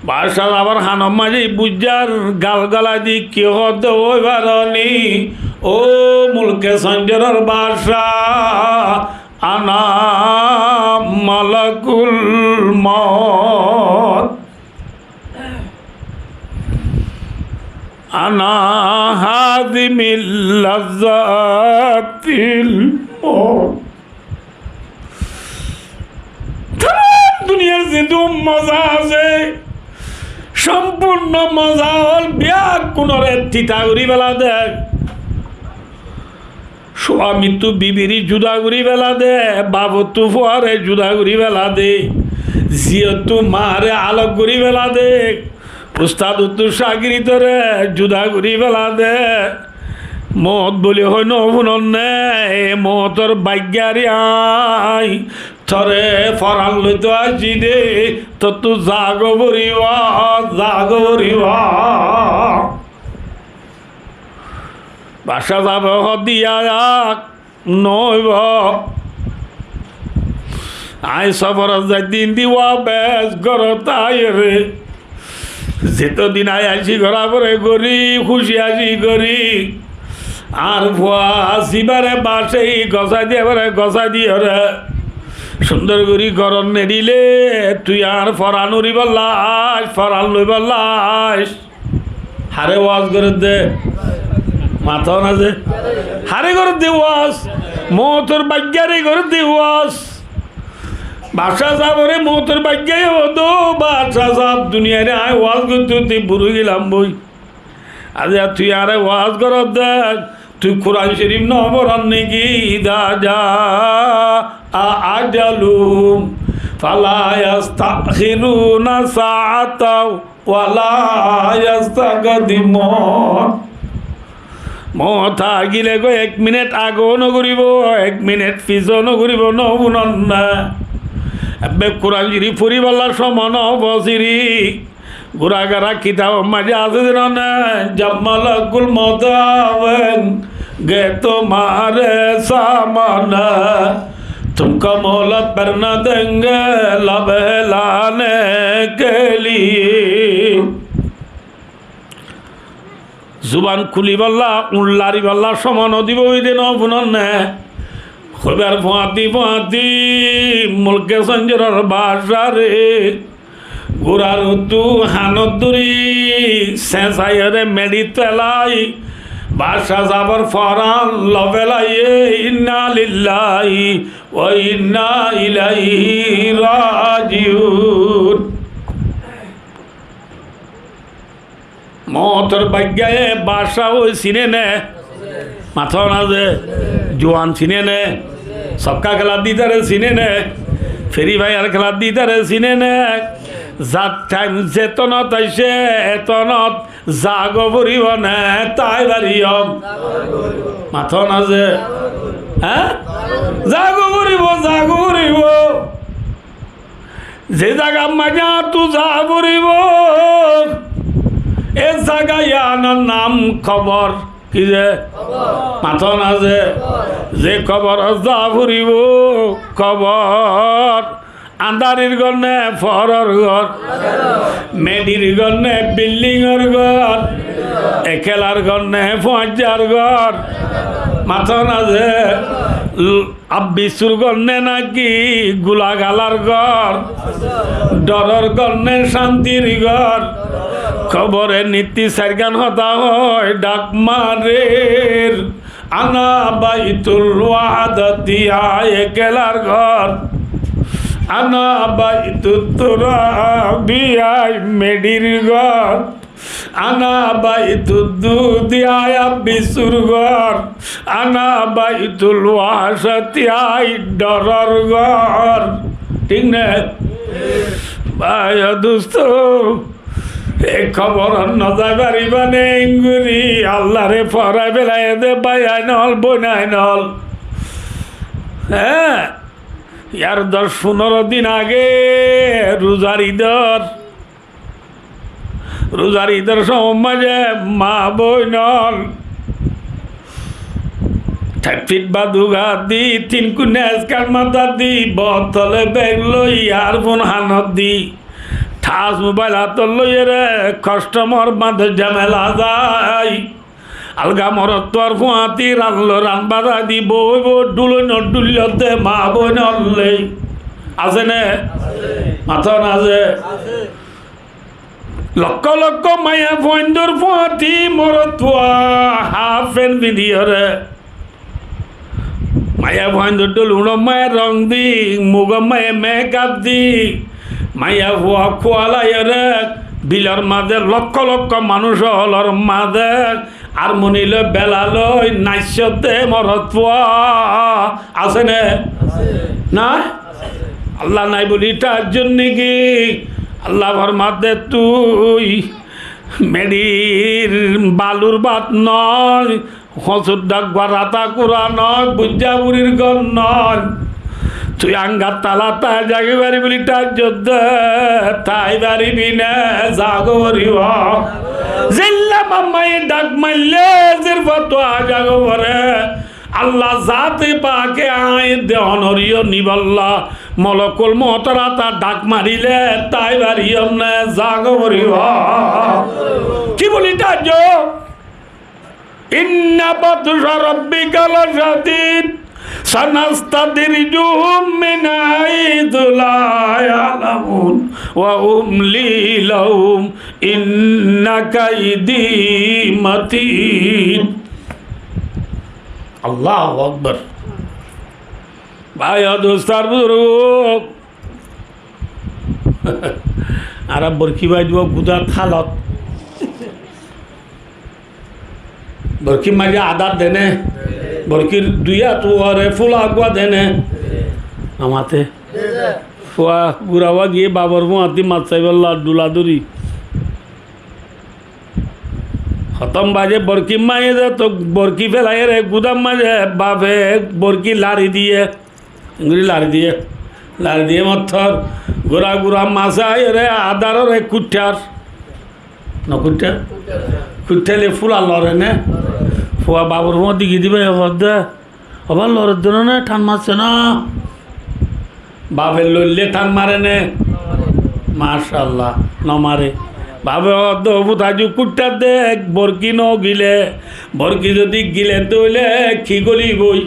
Baccá sábor hanor maze buijjár gal gala di ki hoódde, ói baroni, ó Mulke Sonjoror baccá, ana malakul mot. Ana hazimil lazzatil mot. Tamam duniyar zedún moza asé, sompurno moza ól beggúnore tita gorí fela de. Suamittú bibire juda gorí fela de, bafottú fuare juda gorí fela de, ziyottú maáre alok gorí fela de, ustadottú cágirdore juda gorí fela de. Moot bóli hoi no fúnon né, e mootor baiggá re aññí tore foran loito aiccí de, tottú zaga foribó, zaga foribó. Baccá sábe hoódde, yá, no óibo. Aññí soforot zaidde indi wabes górot aiyóre, zeto din aññí aicí górabore gorí, kúci aicí gorí. Añár fua zibare baccáye gosái diyé, ebare gosái diyóre cúndor gorí górot neçile, tui añár foran uribólla aic, foran loibólla aic. Hare waz gorér de? Mató na ze? Hare gorér de waz? Mootor baiggá re gorér de waz. Baccá sábore mootor baiggá ye hoódde, ó baccá sáb, duniyai re aññí waz goitté goitté buri gelam boi. Aijja tui añáre waz goródde, tui Kuran Corif no forór niki? Iza jaa ajaluhum fala yastakhiruna saatan wala yastaqdimun. Moot aigile goi ek minit age ó no goribo, ek minit fise ó no goribo, no fúnon né? Ebbe Kuran Corif foribálla cómo no fosiri. Gura gara kitabor maze asé de no né, jab malakul mot awenga tumhare samne, tumko mohlot bhir na denge lab hilane ke liye. Zuban kúlibálla, uñth laribálla cómo no dibo, ide no fúnon né? Hoibar fuañti fuañti Mulke Sonjoror baccáre gurar uttú hanot dóri señsaiyóre meçit félai, Baccá zabar foran lofélaiye, inna lillahi wa inna ilaihi rajiun. Moutor baiggaye baccá ói siné né? Mató na ze, juan siné né? Sokká kéla di taré siné né? Feri fayar kéla di taré siné né? Zar thaim zetonot aiccé, etonot zagói foribó né tái fariyum? Mató na ze, há? Zagói foribó, zagói foribó. Ze zagar maze añáttu za foribó, e zaga yíanor nam kobor. Ki ze? Kobor. Mató na ze? Kobor. Ze koborot za foribó, kobor. Andarir gór né, foór gór? Meçir gór né, bildingor gór? Ekelar gór né, fuañijjar gór? Mató na ze? L- Abbissur gór né náki gulagalar gór? Dhoror gór né cántir gór? Kobore nitti sairgán hotá hoói, dhak marer. Ana baitul wahdati, aññí ekelar gór. Ana baitul turabi, aññí meçir gór. Ana baitud dudi, aññí abbissur gór. Ana baitul wahcati, aññí dhoror gór. Thík né? Bái ó dustó, e koborot no zai faribá né? Engori Allaré forai félaiye dé bái ainol, boin ainol. Hé, yar doc fundoro din age ruzar idor Ruzar idor somot maze maa boinor thai fit ba duga di, tin kuinna eskat mata di, botole beg loi, earfon hanot di, thas mobail atot loiyore kostomor bade zamela zai. Alga morotfuar fuañti ran loi ran bazai di boibo, dhul loi no dhul lodde maa boinor loi. Asé né? Mató na ze? Lokko lokko maiyafuaindor fuañti morotfua haf fen findiyore, maiyafuaindor dhol uñçor maze rong di, mugot maze mekap di, maiyafua kualaiyore bilor maze lokko lokko manúic ólor maze armoni loi bela loi naiccé dé morotfua asé né? Asé. Nai? Asé. Allah nai buli taajjub niki? Allah formadde tui meçir balur bát noi, hosur dhaggua rata kura noi, bujja burir gór noi. Tui angar tala tái zagi faribi buli taajjub de, tái faribi né, zagói foribo. Zilla mammaye dhak maille, zir fotwa zagói fore. Allah zate pake aññí de onoriyó niballa molokul moutor ata dhak marile tái fariyum né, zagói foribo. Ki buli taajjub? Inna batsha rabbika lashadid, sanastadrijuhum min haythu la ya'lamun, wa umli lahum, inna kaydi matin. Allahu Akbar. Bái ó dustó ar buzurg, añára borki bái dibo gudát halot. Borkir maze adár de né? Borkir dui át uore fula eggúa de né? Amate. Fua gura fua giyé bafor fuañti mat saibólla dhula dhuri. Hotom baze borkir maze de to borki felaiyore gudár maze bafe borki lari diye. Engori lari diye, lari diye mottor gura gura mas aiyore adarore kuiththar. No kuiththar? Kuiththar. Kuiththar le fula lore né? Fua bafor fuañti gidi bái hoódde, "Oba lore de no né, than marse na?" Bafe loille than mare né? Macallah, no mare. Bafe hoódde, "O fut, aijju kuiththar de, borki no gile." Borki zodi gile tóile ki goli boi?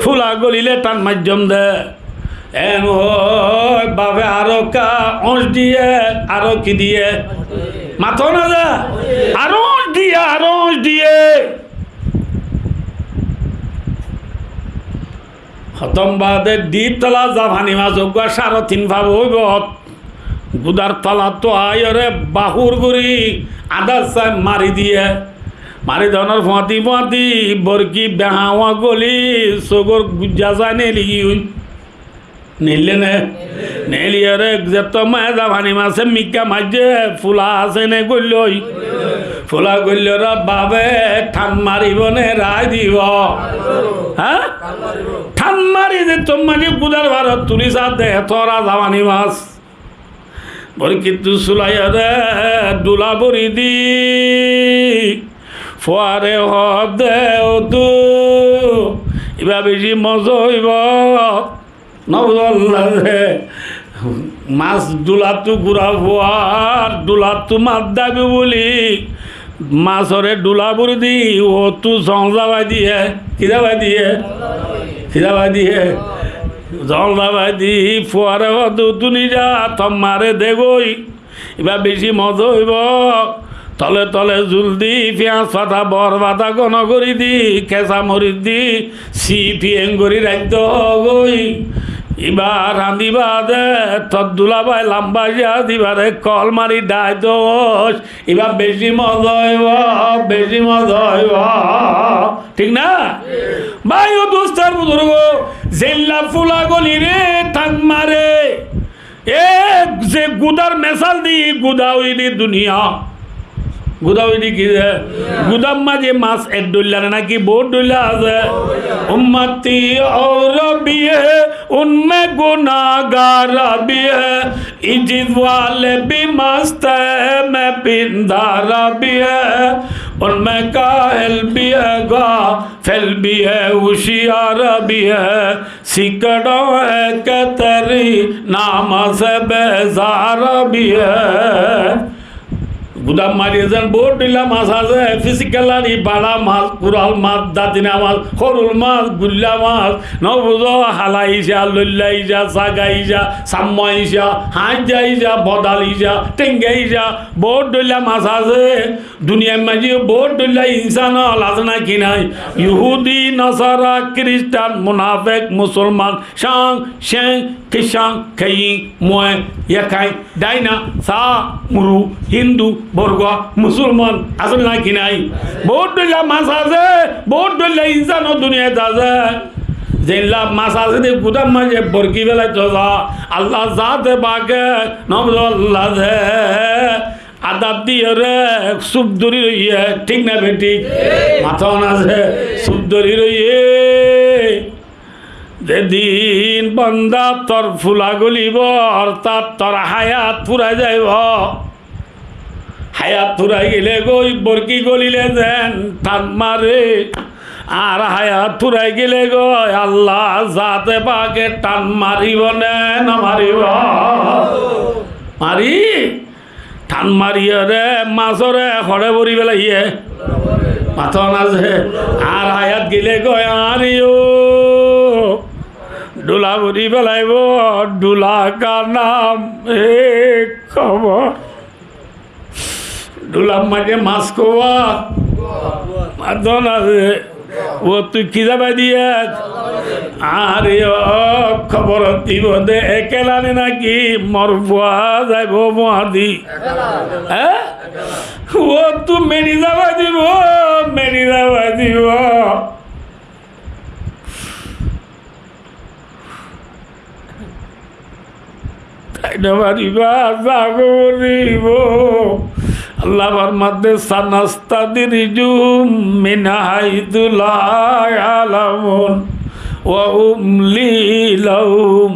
Fula golile than maijjom de. En hoi bafe aró ekka óñc diye, aró ki diye? Mato na za? Aró óñc diye, aró óñc diye. Fottom baade dip tola zafani mas uggwá sáre tin fa óibo. Gudár tolattu aiyóre bahúr gorí adá sai mari diyé. Mari donór fuáñti fuáñti borki behawa goli sogór gujja sai neeli giyói. Neille né? Neiliyóre zettót maze zafani mase mikká maijjé, fula asé né goillói? Fula goillóre babe than maribo né rai dibo? Há? Than mari zettót maze gudár barot tuli sa de tora zafani mas. Borkittu sulaiyóre dhula bori di. Fuare hoó de, "Ó tu, iba beci moza óibo." Nobuzó Allah ze, mas dhulattu gura fuar, dhulattu mas daibo buli, masore dhula bori di, ó tu zon zabai diye. Ki zabai diye? Ki zabai diye? Zon zabai di, fuare hoó de, "Ó tu nija, tommare degói." Iba beci moza óibo. Tole tole zul di, fiyas fata, bor fata gono gorí di, kesa moris di, sipi en gorí raindói. Iba randi baade tor dulabái lamba ziyá dibare kol mari dhai dóis. Iba beci moza óibo, beci moza óibo. Thík na? Bái o dustó ar buzurgó, zeilla fula golire than mare, e ze gudár mesal di, guda óiye de duniya. Guda óiye de ki de? Gudár maze mas ek dhoilla né naki bout dhoilla asé? امتی اور بھی ہے، ان میں گناہگار بھی ہے، عجز والے بھی مست ہے، میں بیندار بھی ہے، ان میں کاہل بھی ہے، غافل بھی ہے، ہوشیار بھی ہے، سکڑوں ہے کہ تیری نام سے بیزار بھی ہے۔ Gudár maze zen bout dhoilla mas asé, fisikal ari bara mas, kural mas, datina mas, horul mas, gulla mas, nobuzó, hala ica, loilla ica, saga ica, samma ica, hañjja ica, bodal ica, thenga ica, bout dhoilla mas asé. Duniyar maze bout dhoilla insan ól asé naki nai? Yuhudi, nasara, kiristan, munafek, musulman, cang, ceng, kicang, keyin, muye, yekain, daina, sa, muru, hindu, borgua, musulman, asé naki nai? Bout dhoilla mas asé, bout dhoilla insan ól duniyat asé. Zeilla mas asé de gudár maze borki felaito za, Allah zate pake, nobuzó Allah ze adab diyóre súp dóri roiye, thík na bethík? Matón asé, súp dóri roiye. Zedin banda tor fula golibo, ortát tor hayat furai zaibo. Hayat furai gele goi, borki golile zen than mare, ar hayat furai gele goi, Allah zate pake than maribo né no maribo? Mari. Than mariyóre masore hoçé bori felaiye? Matón asé. Ar hayat gele goi, añáre yó dhula bori felaibo, dhula ka nam ek kobor. Dhular maze mas kúa? Matón asé. Ó tui ki zabai diyé? Añáre yó kobor dibo de ekela né naki mor fua zaibo fuañti? Há? Ó tui meri zabai dibo, meri zabai dibo. Tái no faribá, za goribo. Allah formar de, "Sanastadrijuhum min haisu la ya'lamun, wa umli lahum."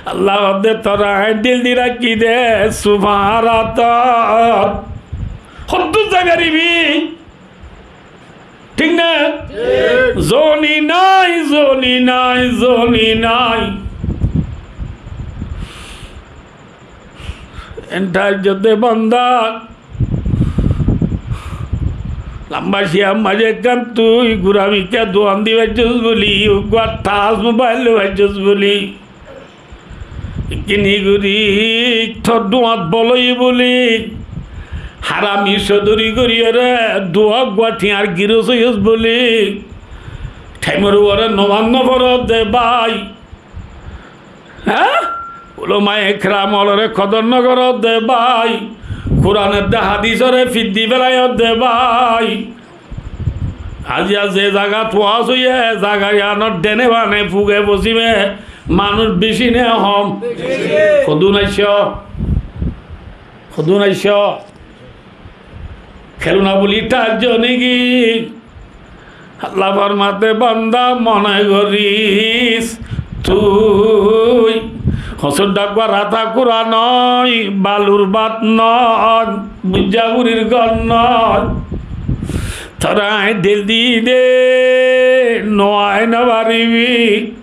Allah formar de, torá añí dhil di rakí de, sufar atot. Hoddúr zai faribi? Thík na? Thík. Zoni nai, zoni nai, zoni nai. Entha jodi banda lamba ciyar maze ekkán tui gura mikká duan di faijjós buli, uggwá touch mobile loi faijjós buli. Kini gori tor duat bol óiye buli, harami sodori goriyóre duwa gua thiañr giros óiyos buli, Thaimor uore nomaz no foródde bái. Há? Ulamaye keram ólore kodor no goródde bái. Kuran edde hadisore fiddi félaiyódde bái. Aijja ze zagat waz óiye, zaga iyanor dene bame, fuge fosime manúic beci ne hom? Beci. Hodún aiccó? Hodún aiccó? Keluna buli thaijjo niki? Allah formadde, banda, mone goris tui hosur dhaggua rata kura noi, balur bát noi, bujja burir gór noi. Tore añí dhel di de, no añí no faribi.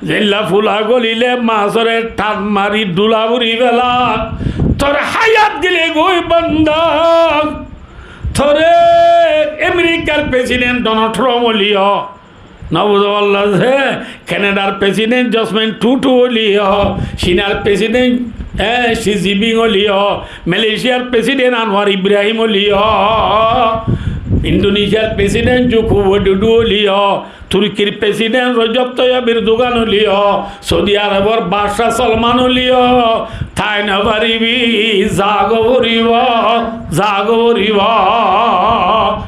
Zeilla fula golile masore than mari dhula buri fela. Tor hayat gile goi banda. Tore Amerikar president Donald Trump óliyo, no buzó falla ze, Canadar president Justin Trudeau óliyo, Cinar president, eh, Xi Jinping óliyo, Malaysiar president Anwar Ibrahim óliyo, Indonesiar president Joko Widodo óliyo, Turkir president Recep Tayyip Erdogan óliyo, Saudi Arobor badcá Salman óliyo, tái no faribi, zaga foribo, zaga foribo.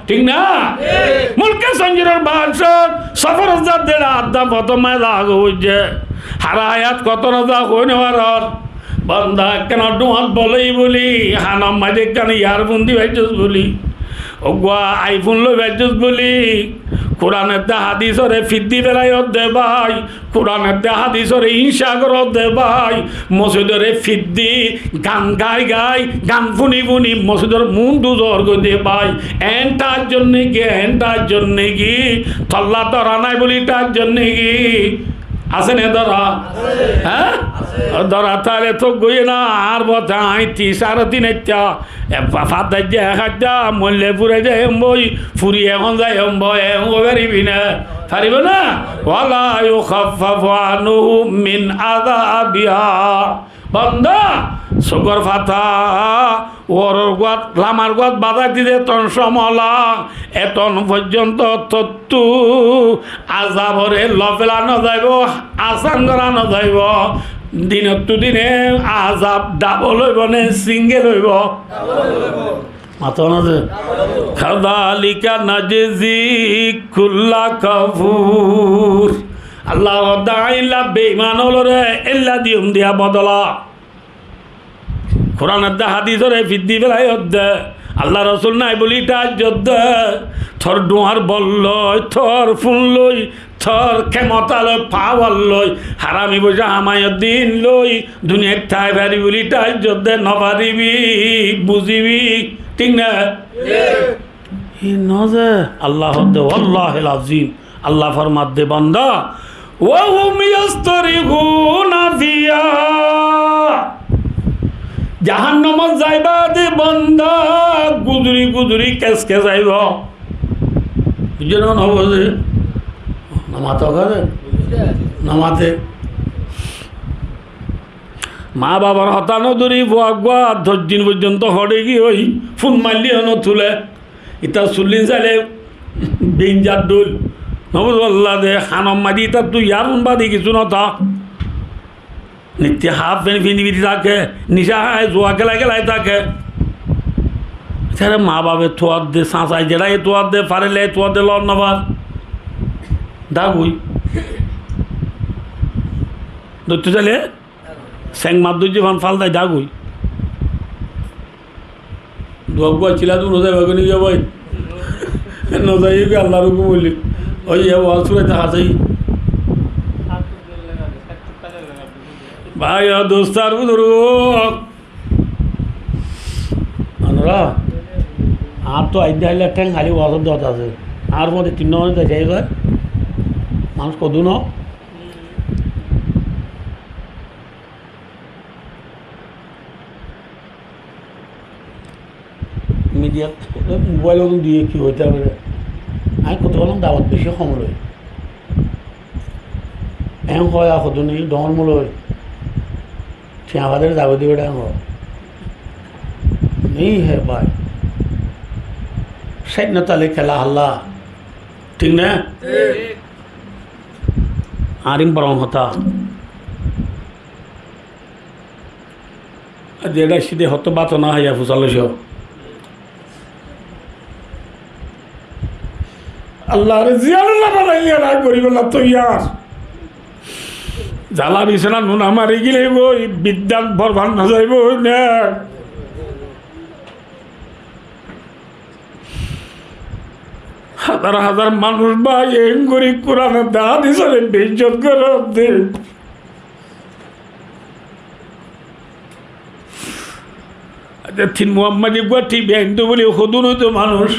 Thík na? Thík. Mulke Sanjiror badcá sofor zadde adda fottom zaga foijje. Hára hayat hoto raza hoi no farer. Banda, ekkán dhuáñr bol óiye buli, hanor maze ekkán earphone di faijjós buli, uggwá iPhone loi faijjós buli, Kuran edde hadisore fiddi félaiyódde bái, Kuran edde hadisore inca goródde bái, mosjidore fiddi, gan gai gai, gan funi funi mosjidor mun duzor goidde bái, en thaijjon niki, en thaijjon niki, tolla dora nai buli thaijjon niki? Asé né dora? Asé. Há? Asé. Dora táile tók goiyé na, añár bote añí tin, sáre tin aitta. E, fa-, fat daijje ek aitta, moille fure zaiyum boi, furi ehón zaiyum boi, ehón goi faribi né? Faribo na? Wala yukhaffafu anhum min azabiha. Banda, sukor fata, uoror guat, lamar guat bazai dite eton somola, eton foijjonto tottú azabore lofela no zaibo, asan gora no zaibo. Dinottu dine azab double óibo né single óibo? Mato na ze. Kadhalika najzi kulla kafur. Allah hoódde, añí illa beiman ólore illa diyum diya bodola. Kuran edde hadisore fiddi félaiyódde, Allah Rosul nai buli thaijjódde, tor dhuáñr bol loi, tor fun loi, tor kemota loi, power loi, harami foisa hamaiyódde ín loi, duniyait tái fari buli thaijjódde, no faribi, buzibi, thík na? Thík. Hí no ze, Allah hoódde, wallahil azim, Allah formadde, banda, wa hum yastarihuna fiha. Jahannamot zaiba de banda, guduri guduri kes kes aibo. Buijjó né, no buzó? No mato kore? No mate. Ma babar hotá no dóri, fua uggwá doc din foijjonto hoçé giyói, fun mailleyo no tulé. Ita sullin saile bein zar dhoil. No buzó Allah de, hanor maze itattú iyar fun bade kissú no tá. Nitti haf pent findi findi táke, nica hái, zua kélai kélai táke. Itare ma bafe tuwar de, sasai jeçai tuwar de, farile tuwar de, lor no far. Dagui. Dóitto saile, seng mas dóijje fan fal dai dagui. Dua gua cila duro zaiba goni giyá bái. No zai giyá Allar hukum óile. Ói, e waz furaite há zai. Bái, o dustó ar buzurgó. Onora, añár to aidda ailla theng hali wazor dot asé. Añár fore tin no zai zai goi. Manúic kodu no. Midiyat, mobail ot diye ki hoito fare? Añí hoito hoilám dawot beci hom loi. Eén hoó ar hoito ni, dhoóñr muloi. Thiañ fadere zagói dibo, eén hoó. Nehi hai bhai. Sainnota loi kela halla. Thík na? Thík. Añáre boron hotá. Aijja eçé aiccí de, hoto bát no háiya fusá loiccó. Allar ziyán Allah banaiyé, rak goríbolla toiyar. Zala bisóna nuna mari gilé boi, biddát borbad no zaibo né. Házar házar manúic bái, engorí Kuran ar hádisore beizzot goródde. Aijja tin Muhammadi uggwá tibi aindó buli hodún óito manúic.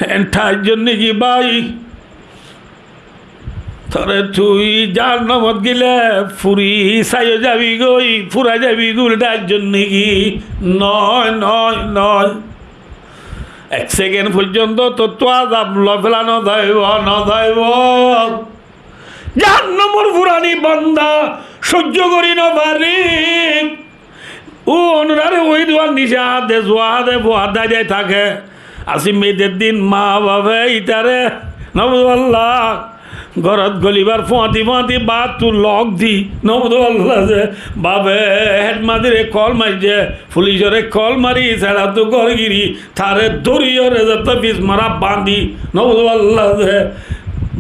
Eén thaijjó niki bái? Tore tui jahannamot gile furi saiyo zabi goi, fura zabi goi buli thaijjó niki? Noi, noi, noi. Ek sekend foijjonto tottú azab loi fela no zaibo, no zaibo. Jahannamor furani banda soijjo gori no fari. Ó onorare ói duwar nicá de zuwa de fuwa dai dai táke. Así meider din ma bafe ítare no buzó Allah. Górot golibar fuañti fuañti báttú lok di no buzó Allah ze bafe hedmadire kol maijje, fulicore kol mari, seçattú gór giri, tare dóriyore zettó fis mara bandi no buzó Allah ze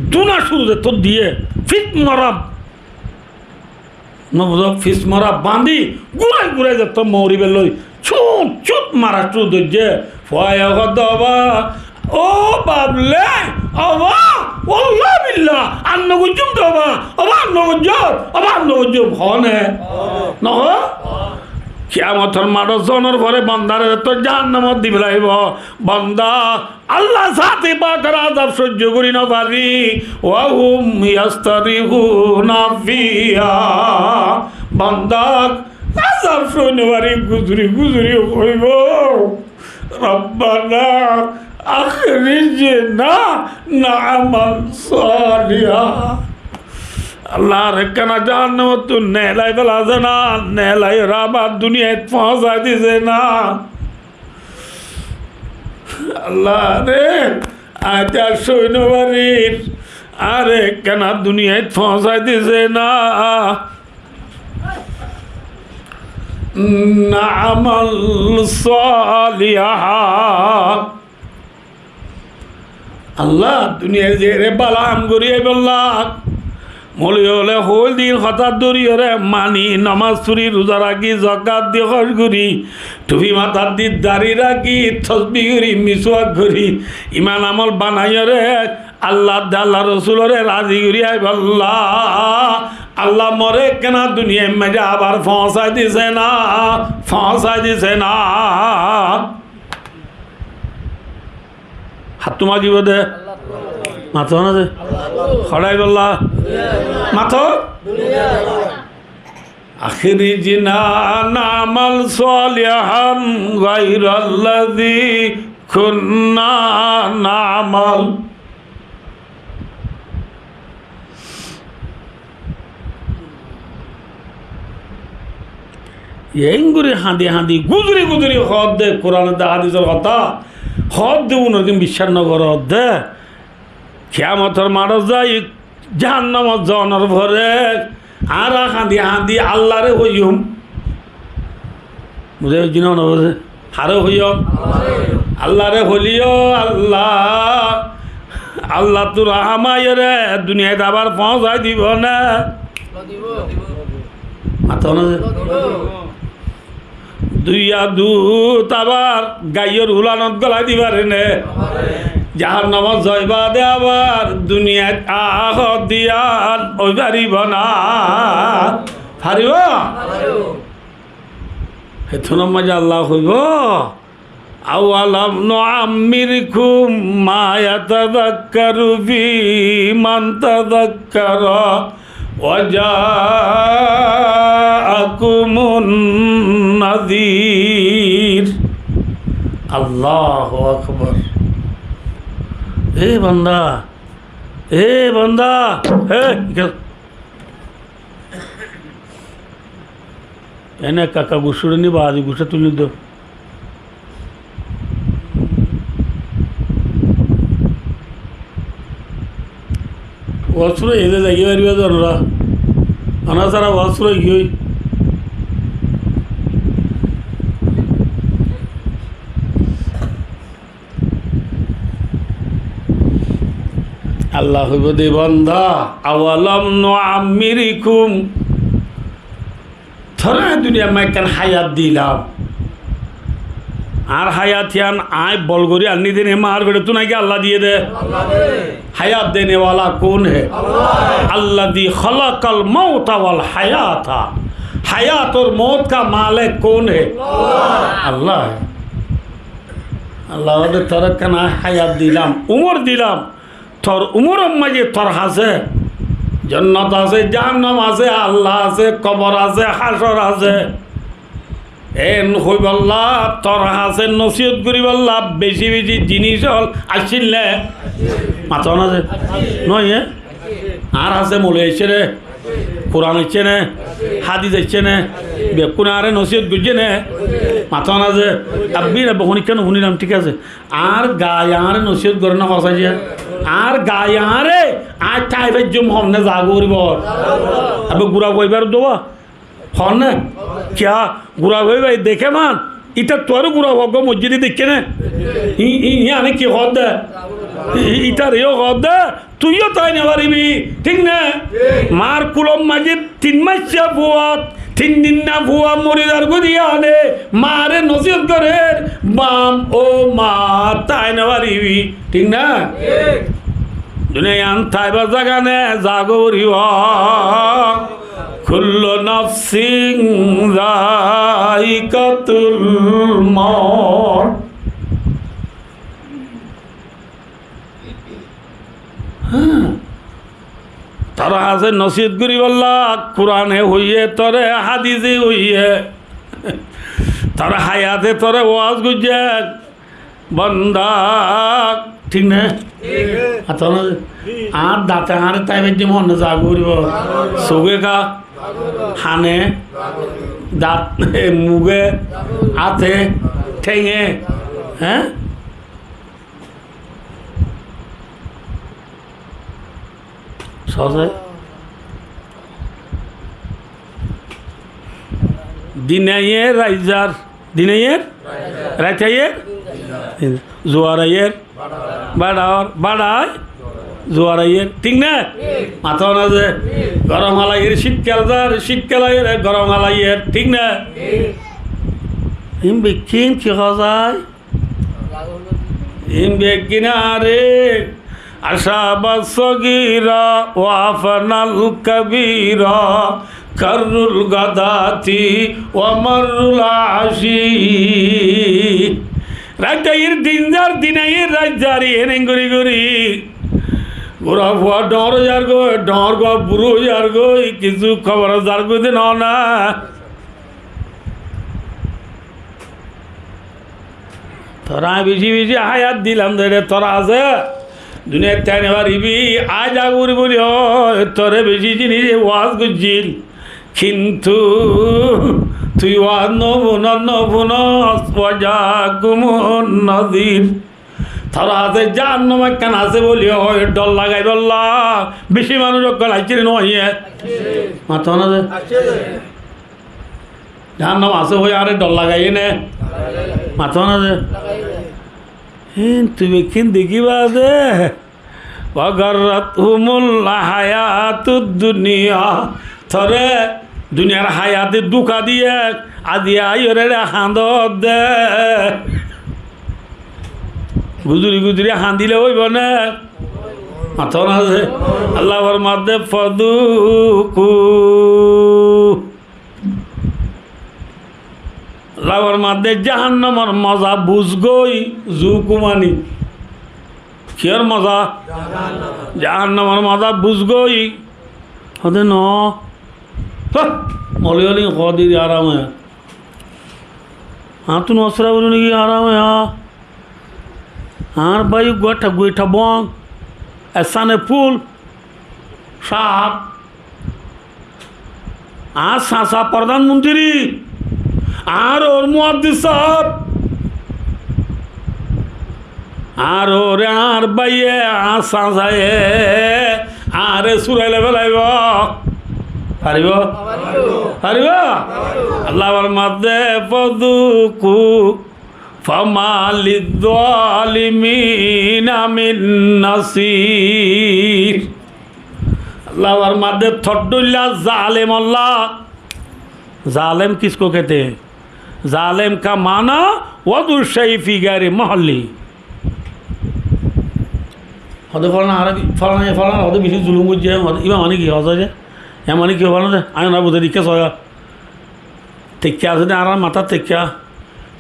duna curu zettó diye fis mara. No buzó, fis mara bandi, gurai gurai zettó mooribar loi, cút cút mara cút óijje. Fuaye hoódde, "Oba, ó baf le, oba, wallah billah, ar no goijjum de oba, oba ar no goijjum, oba ar no goijjum," hoó né? No hoó? Kiyamotor maçot zonor fore bandare zettó jahannamot di felaibo, banda Allah sáte bakar azab soijjo gori no fari, wa hum yastarihuna fiha. Bandak azab sói no fari guzuri guzuri hoibo, "Rabbana akhrijna na'mal saliha." Allah, ar ekkena jahannamottú neelai fela ze na, neelai abar duniyait foóñsai di ze na. Allah re, añí ar sói no farir, añáre ekkena duniyait foóñsai di ze na. Na'mal saliha. Allah, duniyait zaiyóre bála ham gorí aibólla. Moulovi ókkole hoóil de hotá dóriyóre mani, nomaz fori, ruza raki, zakat di, hóc gorí, tufi matát di, dari raki, tosbi gorí, miswak gorí, iman amol banaiyóre Allah de Allah Rosulore razi gorí aibólla. Allah more ekkena duniyair maze abar foóñsai di ze na, foóñsai di ze na. Hattú magibo de. Mato na de. Horai bolla. Mato. Akhrijna na'mal salihan ghairalladhi kunna na'mal. Engorí hañdi hañdi, guzuri guzuri hoódde, Kuran de, hádisor hotá hoódde, unor kin biccác no goródde. Kiyamotor maçot zai jahannamot zonor fore añára hañdi hañdi Allare hoiyum. Buzá foijjó né no buzá? Haré hoiyum? Allare hoilé, "Ó Allah, Allah ttu raham aiyóre duniyait abar foóñsai dibo né?" Mato na ze. Dui añdut abar gaiyór ulanot golai di fare né? Jahannamot zai bade abar duniyait ahór diyan ói faribo na. Faribo? Hétun maze Allah hoibo, "Awalam nu'ammirkum ma yatadhakkaru fihi man tadhakkara wa ja'akumun nadhir." Allahu Akbar. E banda, e banda, e, ene kaka gucá ni bazi gucá tuli do. Waz fúrai giyé de zaigói faribá de onora. Onora sára waz fúrai giyói. Allah hoibó de, banda, awalam nu'ammirkum, toré duniyar maze ekkán hayat dilam. Añár hayat yián añí bol gorí anní de né, maár gorí tún añáre Allah diyé de? Allah de. Hayat dene wala kon hai? Allah. Alladhi khalaqal mauta wal hayata. Hayat aur maut ka malik kon hai? Allah. Allah hai. Allah hoibó de toré ekkán hayat dilam, umor dilam. Tor umoror maze tor hañsé jonnot asé, jahannam asé, Allah asé, kobor asé, hácor asé. En hoibolla, tor hañsé nosiyot goríbolla beci beci jinis ól accíl né? Mató na ze? Noó, e? Añár hañsé moulovi aiccé né? Kuran aiccé né? Hádis aiccé né? Bekkúne añáre nosiyot goijjé né? Mató na ze? Abbí na bekkúne kiyá no fúnilam, thík asé? Añár gaye añáre nosiyot goré né hoó saiyé? Añár gaye añáre, añí tái faijjum hoó né, za goríbou? Abe gura fua ibáre dówa hoó né? Kiyá gura fua ibáye deké man? Ítar tuáre gura fua uggúa mosjide deikké né? Í, í, íyane ki hoó de? Í, í, ítare yó hoó de. Tui yó tái no faribí, thík né? Thík. Maár kulor maze tin maicca fua, tin dinna fua mori zargói de yíane maáre nosiyot gorér, bam, ó ma, tái no faribí, thík né? Thík. Duniyai yián táibar zaga né, zagói foribó. Kullu nafsin zaikatul maut. Há, tor hañsé nosiyot goríbolla Kurane hoiyé, tore hádise hoiyé, tor hayate tore waz goijjé, banda, thík né? Thík. Añár date añáre tái faijjé mone za goríbou. Suge ka? Hane? Dat, muge? Ate? Thenge? Há? Sóze. Din aiyér, rait zar. Din aiyér, rait aiyér. Zuar aiyér, baçar, baçai, zuar aiyér. Thík né? Mató na ze? Gorom halaiyér, cítkal zar, cítkal aiyér, gorom halaiyér. Thík né? Ín bekkín ki hoó zai? Ín beggín aré, asába sogíra wa afanal kabíra, karrul gadáti wa marrul ací. Rait aiyér din zar, din aiyér rait zar, héen gorí gorí. Gura fua dhoóñr ói zargói, dhoóñr gua burú ói zargói, kissú kobor zargói de noó né. Tore añí beci beci hayat dilam de, tore asé duniyait táki no faribí, añí za gorí buli hoó, tore beci jinise waz goijjíl, kintu tui waz no funos, no funos, wa jakumun nazir. Tore asé jahannam ekkán asé buli hoó, dhor lagaibálla beci manúic ókkol aiccé né no aiyé? Mató na ze? Jahannam asé hoi añáre dhor lagaiyé né? Mató na ze? Hín tui bekkín dekíba de. Wa garrathumul hayatud duniya. Tore duniyar hayate dúka diye, aijja aiyóre hañdor de. Guzuri guzuri hañdile óibo né? Mató na ze? Allah formar de, faduku. Allah formar de, jahannamor moza buzgói, zuku mani. Kiyór moza? Jahannamor moza buzgói. Hode no. Há, moli oli hodi aram óiya. Añáttu no asra buli niki aram óiya. Añár bái uggúa thaggúa thabbón, esane ful, sáab, añár sasa pordán montiri, añár ór muhaddis sáab, añár óre añár báiye, añár sasaye, Añáre súrai loi félaibo. Faribo? Faribo? Allah formar de, "Fadhuqu fama lizzalimina min nasir." Allah formar de, toddóilla zalem olla. Zalem kisko kehte hain? Zalem ka mana wadu shai fi gairi mahalli. Hoóde folana Arobi, folana, folana hoóde beci zulum goijje, hoóde iba mane ki hoóde? Iba mane ki hoóde? Añí onáre buzái di, kessú hoóya. Tekka asé de añárar matát tekka.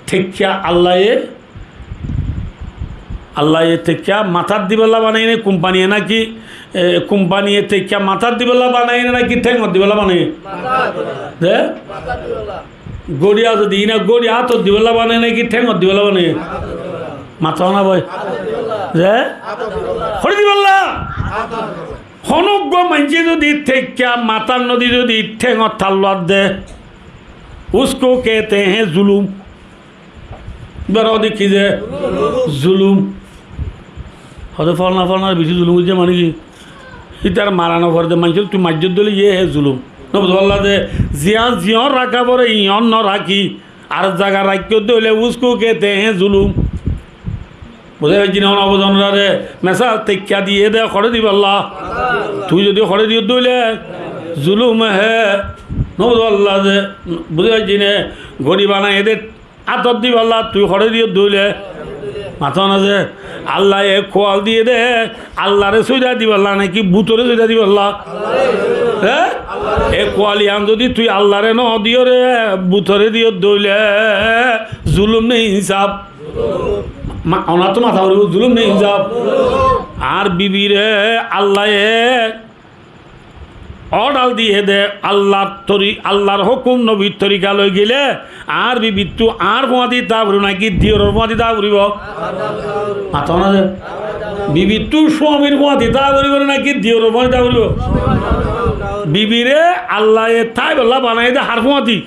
Tekka Allaye, Allaye tekka matát dibolla banaiye né kumpaniye náki, e, kumpaniye tekka matát dibolla banaiye né náki théngot dibolla banaiye? Matát dibolla. De? Matát dibolla. Góri asé de, iín góri átot dibolla banaiye náki théngot dibolla banaiye? Mató na bái. Ze? Hoçé dibolla? Honó uggwá maincé zodi tekka matát nodi zodi théngot talluwar de, usko kehte hain zulum. Ibáre hoóde ki ze? Zulum. Hoóde folana, folana beci zulum goijje mane ki? Ítar mara no fore de, maincóre tui maijjós de óile yé hé zulum. Nobuzó Allah de, ziyán ziyán raká fore iyán no raki, ar zaga raikkó de óile usko kehte hain zulum. Buzí faijjó né? Ónora buzí, ónorare mesal tekka diyé de, hoçé dibolla? Tui zodi hoçé diyós de óile zulum hé. Nobuzó Allah de, buzí faijjó né? Góri banaiye de, átot dibolla tui hoçé diyós de óile? Mató na ze, Allaye kual diyé de, Allare sóida dibolla náki butore sóida dibolla? Hé? E kual yián zodi tui Allare no diyóre, butore diyós de óile, zulum né insaf? Ma-, onottú matá foribo, zulum né insaf? Añár bibire Allaye ódar diyé de, Allar tori-, Allar hókum, nobir torika loi gele, añár bibittú añár fúañti táa foribo náki diyoror fúañti táa foribo? Mató na ze. Bibittú suamir fúañti táa foribo náki diyoror fúañti táa foribo? Bibire Allaye táibolla banaiye de har fúañti?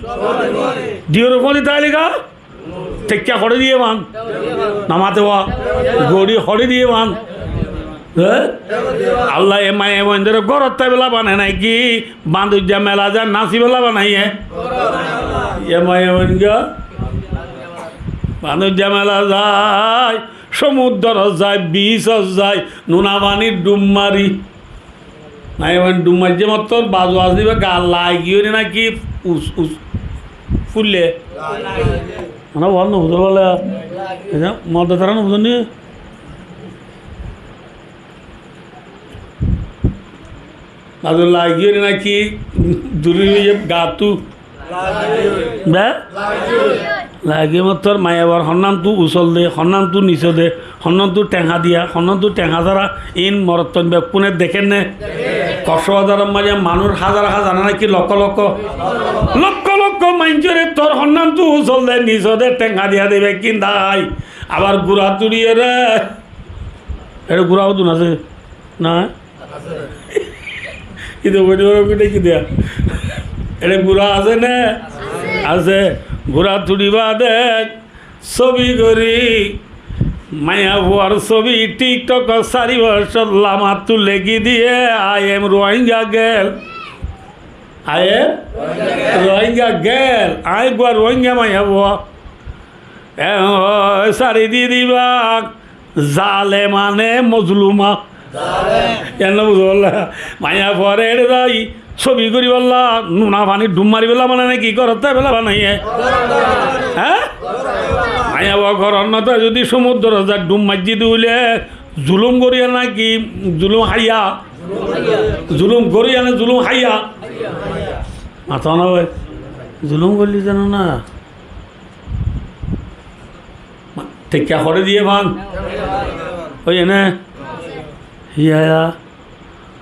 Diyoror fúañti táile ga? Tekka hoçé diye fán? No mate wa. Góri hoçé diye fán? Hé? Allaye maiyafuaindóre górot táibolla banaiye náki bandoijja mela zai nasibolla banaiye? Ye maiyafuain ga bandoijja mela zai, cómuddorot zai, bicot zai, nuna fanit dhum mari. Nai, mane dhum maijjé mottor bazu asé, iba gaa lagiyóre náki us-, us-, fuille? Mane wal no buzor bole. Ede modde tara no buzor ni? Bazu lagiyóre náki duri oiye gaattu. Be? Lagiyé mottor maiyafuar honnantu usol de, honnantu niso de, honnantu thenga diya, honnantu thenga sára, in morotton bekkúne dekér né? Kocbazaror maze manúic házar házar náki lokko lokko? Lokko lokko maincóre tor honnantu usol de, niso de, thenga diya de bekkín dai. Abar gura tuçiyóre, ere gura hodún asé? Na? Ede boi boi koi de ki diya? Ere gura asé né? Asé. Gura tuçi bade sóbi gori. Maiyafuar sóbi TikTok ot sari bosór lamattú legi diye, "I am Rohingya girl." I am Rohingya girl. Añí eggúa Rohingya maiyafua. E, o, sari di diba. Zalemane mozluma. Zalem. Yián no buzó bolla. Maiyafuare ere zai sóbi goríbolla, nuna fanit dhum maribólla banaiye náki górot táibolla banaiye? Hé? Maiyafua górot no tái zodi cómuddorot zai dhum maijjé de óile zulum goríya náki zulum háiya? Zulum goríya né zulum háiya? Mató na bái. Zulum goillé zano na. Tekka hoçé diye fán? Óiye né? Hiya ya.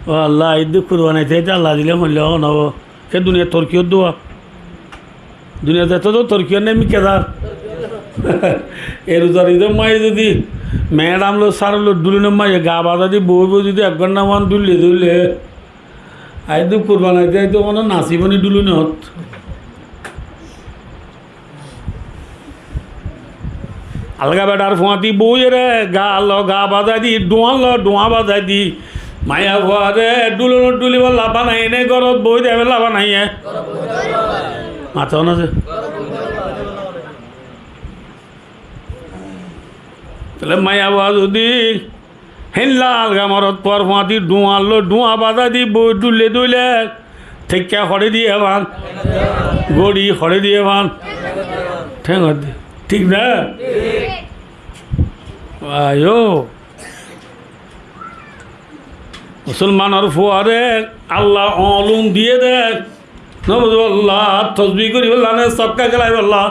Ó Allah, Eid kurbani te Allah dile hoille ó no óibo. Ke duniyat torki ódduwa? Duniyat eto to torki ónne mi kezar? E ruzar Eidor maze zodi madam loi sar loi dhulunor maze gaa bazai di boi boi zodi ek gonta man dhulle dhulle, Eid kurbani te to hono nasibo ni dhulunot. Alga beçar fuañti boiyóre gaa lo gaa bazai di, dhuañ lo dhuañ bazai di, Maiyafuaré dhulonot dhulibálla banaiyé né górot boói tákibálla banaiyé? Mató na ze. Tóile maiyafua zodi héndilla alga morotfuar fuañti dhuáñ loi dhuáñ bazai di boói dhulé dóile, tekka hoçé diyé fán? Góri hoçé diyé fán? Théng ot di. Thík na? Aiyó. Musolmanor fuaré Allah oñlum diyé dé. Nobuzo Allah, tosbi goríbolla né, sokká kélaibólla?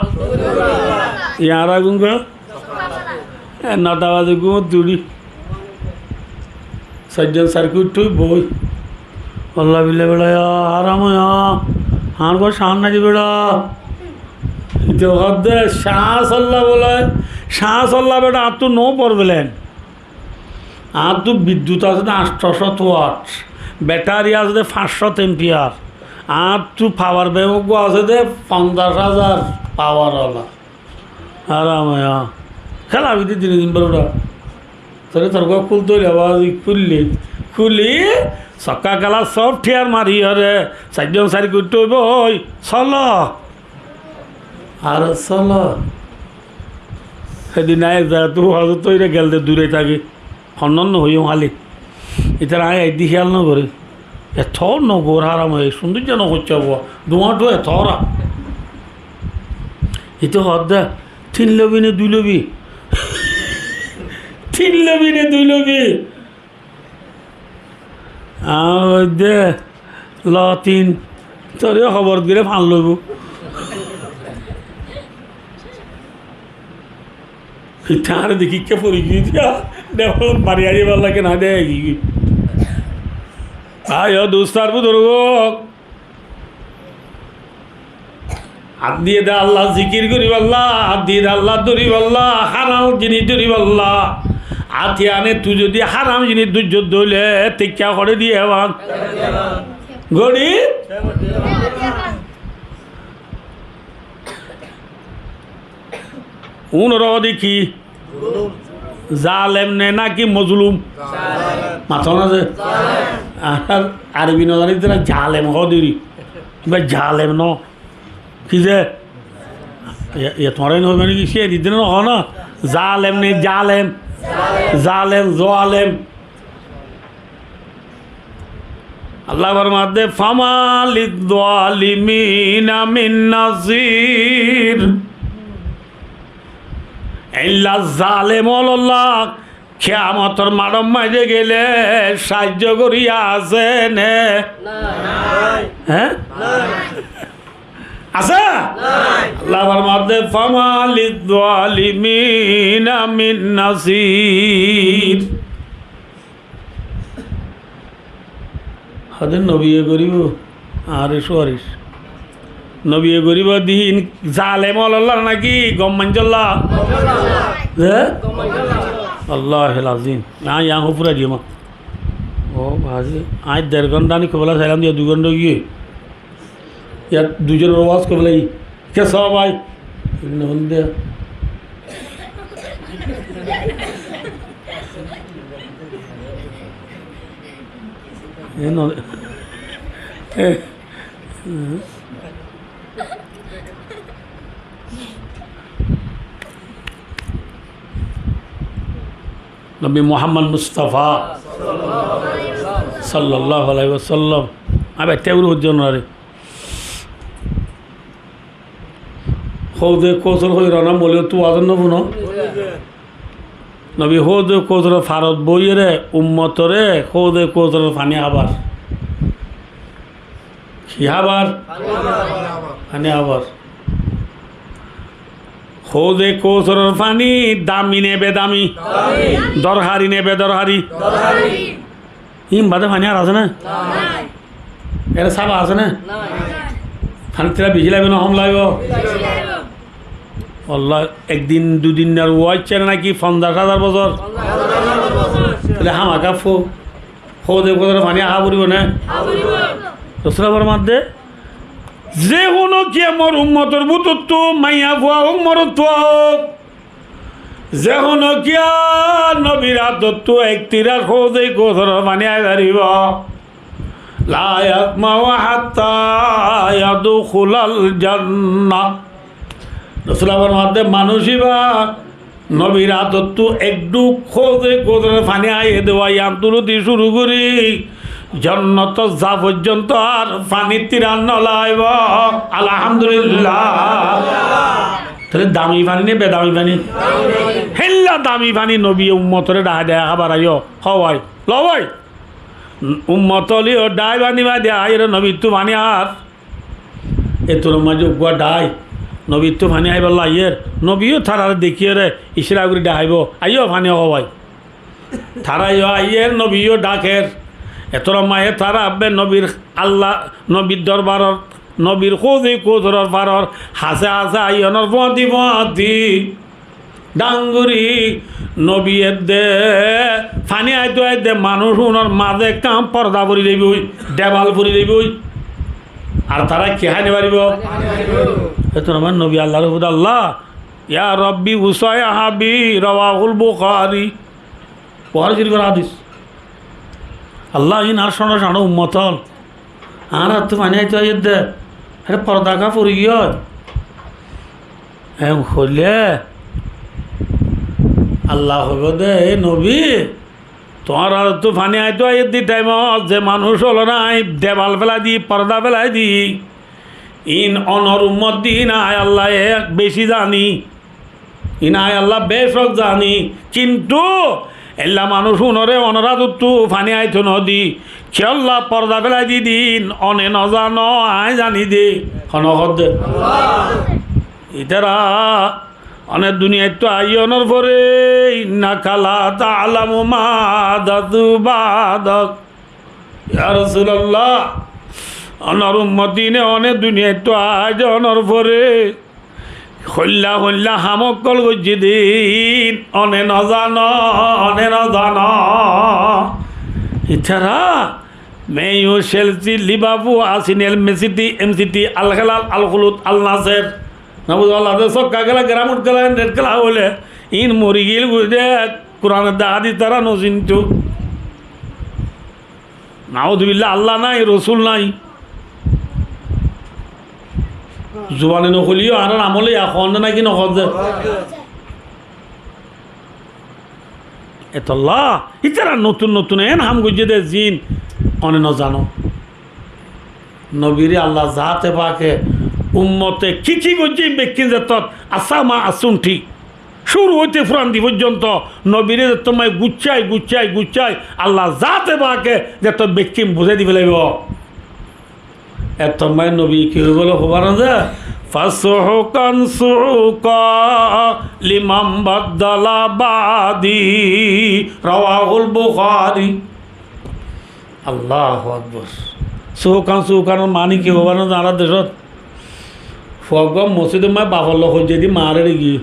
Yar agun gó? E, nota bazi gúmot duri. Sair zon sair kúttu boói. Allah billa beça ya, háram ya. Añár gó cán nai de beça. Ite hoódde cán solla bóle, cán solla beça, añáttu no problem. Añáttu biddut asé dé añctó cót watt, bettari asé dé fañs cót empiyar, añáttu pawar bank uggúa asé dé fonzaic házar pawar ola. Háram ya. Kélabi dé dine din bárotta. Tóile tor gúa kúlto óile abar kúlli, kúlli, sokká kéla sófthiyar mari yóre, sair zon sair kúttu óiboi, sólo. Ar sólo. Hédin aññí ek zagat tú wazot óire gelde dure táki. Honnán no hoiyum háli. Ítara aññí aiddi hiyal no gorí. Etó no gor háram óiye, sundor zano hoicce óbo. Duáñtu etó ra. Ite hoódde, tin lobi ne dui lobi? Tin lobi ne dui lobi? Aññí hoóidde, lo tin, toré hóbor gilé fañs loibó. Itará dekí kiyá fori giyé diya, de bari aiyé balla ke na de giyé. Aiyó dustar buzurgo, Át diyé de Allah zikir goríballa, át diyé de Allah dóribolla, háram zinis dóribolla. Át iyáne tui zodi háram zinis dóijjos dóile, tekka hoçé diyé fán? Góri? Únore hoó de ki? Zalem ne náki mozlum? Zalem. Mató na ze? Zalem. Ar Arobi no zani de zalem hoó de ri. Iba zalem no. Ki ze? Iye, iye tuáñra no hoiba niki? Cíyar iddin no hoó na? Zalem ne zalem? Zalem, zalem. Allah formadde, "Fama lizzalimina min nazir." Eilla zalem ólolla kiyamotor maçot maze gele saijjo goriya asé né? Nai. Hé? Nai. Asé? Nai. Allah formadde, "Fama lizzalimina min nazir." Hode nobiye goribo, añáre suwaric. Nobiye goribo din zalem ólolla náki gom maincólla? Ze? Allahil azim. Aññí yián hó furai diyum. Ó bazi, aññí der gonta ni kobela sailam diya, dui gonta ói giyé. Yat dui zonor waz kobela. Ke só bái? Nonde. E no. E. Nobi Muhammad Mustafa sallallahu alaihi wasallam. Abe tewru hojjo nare. Hóuze Kóusor hoiyóre na, moliyóttu wazon no fúno? Nobi Hóuze Kóusoror farot boiyóre ummotoré Hóuze Kóusoror faní hábar. Ki hábar? Faní hábar. Hóuze Kóusoror faní dami ne bedami? Dami. Dorhari ne bedorhari? Dorhari. Ín bade faní ar asé né? Nai. Ere sáfa asé né? Nai. Faní tira beci laibo né hom laibo? Beci laibo. Wallah, ek din dui din ar uwaiccé né náki fonzaic házar bosór? Fonzaic házar bosór. Tóile hámaka fo-, Hóuze Kóusor faní há foribo né? Há foribo. Rosule formadde, ze hono kiyé mor ummotor bútottu maiyafua ók morotfua ók, Ze honó kiyá nobir adottú ek tirar hóuze Kousoror faní ai faribó. لا يظمأ حتى يدخل الجنة. Rosule formadde, manúic íba nobir adottú ek dhuk hóuze Kousoror faní aiyé dé, yián tulóti cúru gorí jonnotot za foijjonto ar fanír tirar no laibó. Alhamdulillah. Tóile dami faní né bedami faní? Héilla dami faní nobiye ummotoré dhái dhái hábar aiyó. Hó bái, lo bái. Ummot ókkol yó dhái faní bái de aiyére nobittú faní ar. Ettór maze uggúa dhái nobittú faní háibolla aiyér. Nobi yó tarare dekíyore icára gorí dhaibó, aiyó faní hó bái. Tará yó aiyér, nobi yó dhakér. Ettór maze tará abbe nobir Allah, nobir dorbaror, nobir hóuze Kousoror faror hásé hásé aiyonor fúañti fúañti dhang gorí nobi edde faní aito aito manúic únor maze ekkán porda fori zaibói, debal fori zaibói. Ar tará ki háni faribó? Ettór maze nobi Allahr fúañti, Allah, يا رب أسقي حبي، رواه البخاري. Buhári Córifor hádis. Allah, iín añár cóñço cóñço ummot ókkol. Añárattú faní aito aiyér dé. Ére porda ká fori giyói. Em hoilé Allah hoibó dé, e nobi, tuáñrattú faní aito aiyér dé thaimot ze manúic ókkolore añí debal félai di, porda félai di, iín onor ummot dé, iín añí Allah e beci zani. Iín añí Allah becók zani, kintu eilla manúic únore onor adottú faní aito no di, kiyólla porda félai di din, one no zano, añí zani de. Hone hoó de? Ítara one duniyaittú aiyonor fore, إنك لا تعلم ما أحدثوا بعدك. Ya Rasulallah, onor ummot dine one duniyaittú aiyonor fore hoilla hoilla ham ókkol goijjé din, one no zano, one no zano. Ítara Man U, Chelsea, Liverpool, Arsenal, Man City, M City, Al Hilal, Al Khulud, Al Nassr. No buzó, Allah de sokka kéla, ground kéla, net kéla hoile, iín mori giyé goi de, Kuran de hádis tará no sinto. Nauzubillah, Allah nai, Rosul nai. Zubane no hoileyó añárar amole yá hoó de naki no hoó de? Etolla ítara notun notun en ham goijjé de zin one no zano. Nobire Allah zate pake ummote ki ki goijjé bekkín zettót asá ma asúnthi. Cúru óite furandi foijjonto nobire zettót maze guccái, guccái, guccái Allah zate pake zettót bekkín buzái di félaibo. Ettót maze nobi ki hoibo bóle hoibar de, فسحقا سحقا لمن بدل بعدي، رواه البخاري. Allahu Akbar. Suhukan, suhukanor mani ki hoibar de añárar decót? Fua uggúa mosjidor maze bafor loi hoijjé de maáre giyé.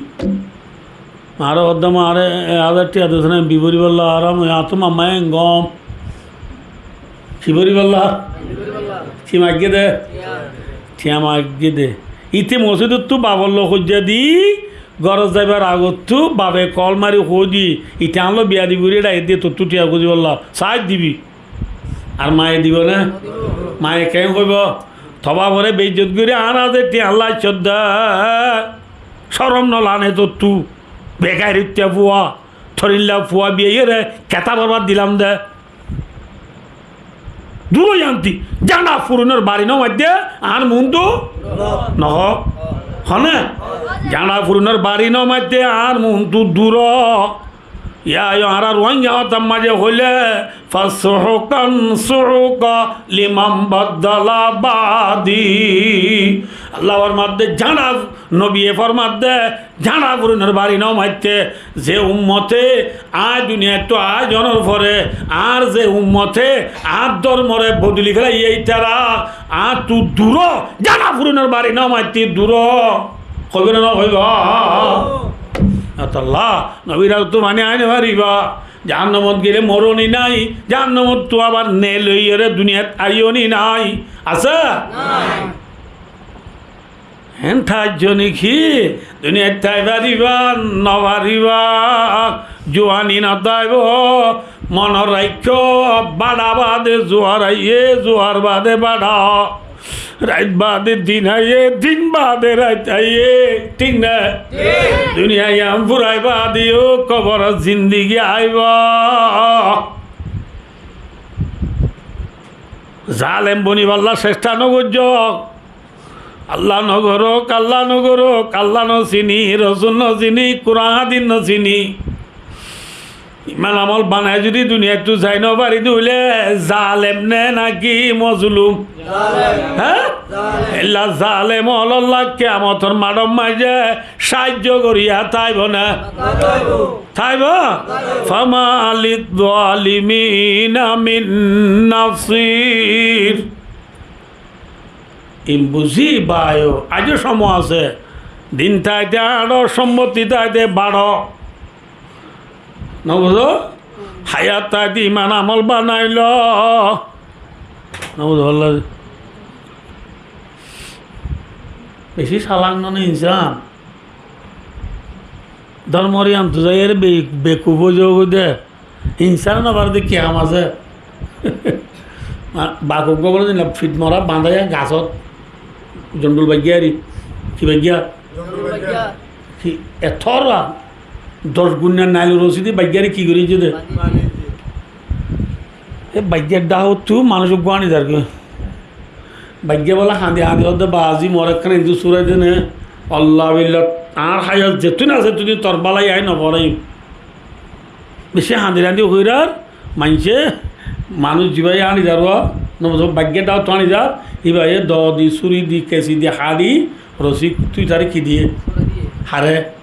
Maáre hoódde, maáre ek házar tiañ dosón, em bi foribálla, ar am, añáttu mammaye engom. Ki foribálla? Ki maiggé de? Tiañ maiggé de. Íte mosjidottu bafor loi hoijjé de, górot zaibar agottú bafe kol mari hoói de, íte añár loi biyadi gorí, éçe aiyér de tottú tiañ kúzibálla, saáit dibi. Ar maye dibo né? Maye keén hoibo? Tobá fore beizzot gorí añára ze tiañ laiccós de, córom no lage né tottú? Begairot fua, torilla fua biyaiyóre ketabor bad dilam de. Duro yanti, jáñça furinor bari no maitté añár muúntu no hoó. Honé? Jáñça furinor bari no maitté añár muúntu duro. Yá, yó, añára Ruáingga hotár maze hoilé, فسحقا سحقا لمن بدل بعدي. Allah formadde, jáñça, nobiye formadde, jáñça furinor bari no maitté, ze ummote añí duniyaittú aái zonor fore, añár ze ummote añár dormore bodoli félaiyé, ítara añáttu duro, jáñça furinor bari no maitté duro. Hoibo né no hoibo? Etolla nobir adottú faní aái no faribá. Jahannamot gele moroni nái, jahannamottú abar ne loiyóre duniyat aiyóni nái. Asé? Nái. Héen táijjo né ki? Duniyait tái faribá, no faribá. Juani no táibo. Monot raikkó, baça bade zuar aiyé, zuar bade baça. Rait bade din aiyé, din bade rait aiyé. Thík né? Thík. Duniya yián furaiba diyó, koborot zindigi aibo. Zalem bonibálla cestha no goijjó. Allah no gorók, Allah no gorók, Allah no sini, Rosul no sini, Kuran hadis no sini. Iman amol banai zodi duniyaittú zai no fari de óile zalem né naki mozlum? Zalem. Há? Zalem. Ella zalem ókkololla kiyamotor maçor maze saijjo goriya táibo né? Táibo. Táibo? Fama lizzalimina min nasir. Iín buzí báiyo, aijjó cómoi asé. Din táite añçó, cómbotti táite baçó. No buzó? Háyat táite iman amol banailo. No buzó, Allah. Beci salak no né insán. Dórmor yiántu zaiyóre be-, bekuf ói zagói de. Insán no fare de ki ham asé? Ma-, bakuf gobole din fit mora bandaiya gasot. Jondul baigga ari. Ki baigga? Jondul baigga. Ki etora doc gunna nail rosi di baigga ari ki gori zede? Bandi. E baiggar dahóttu manúic uggwá ani zargói. Baigge bóle hañdi hañdi hoódde, "Bazi, mor ekkán hindu surai de né, Allah billah, añár háyat zettún asé, zettún tor bálai añí no foraiyum." Beci hañdi hañdi hoirar, maincé, manúic zibáye añí zargói, no buzó, baigge dahóttu añí zar, íbaye doo di, súri di, kesi di, haçi, rosí tui taré ki diyé? Hare?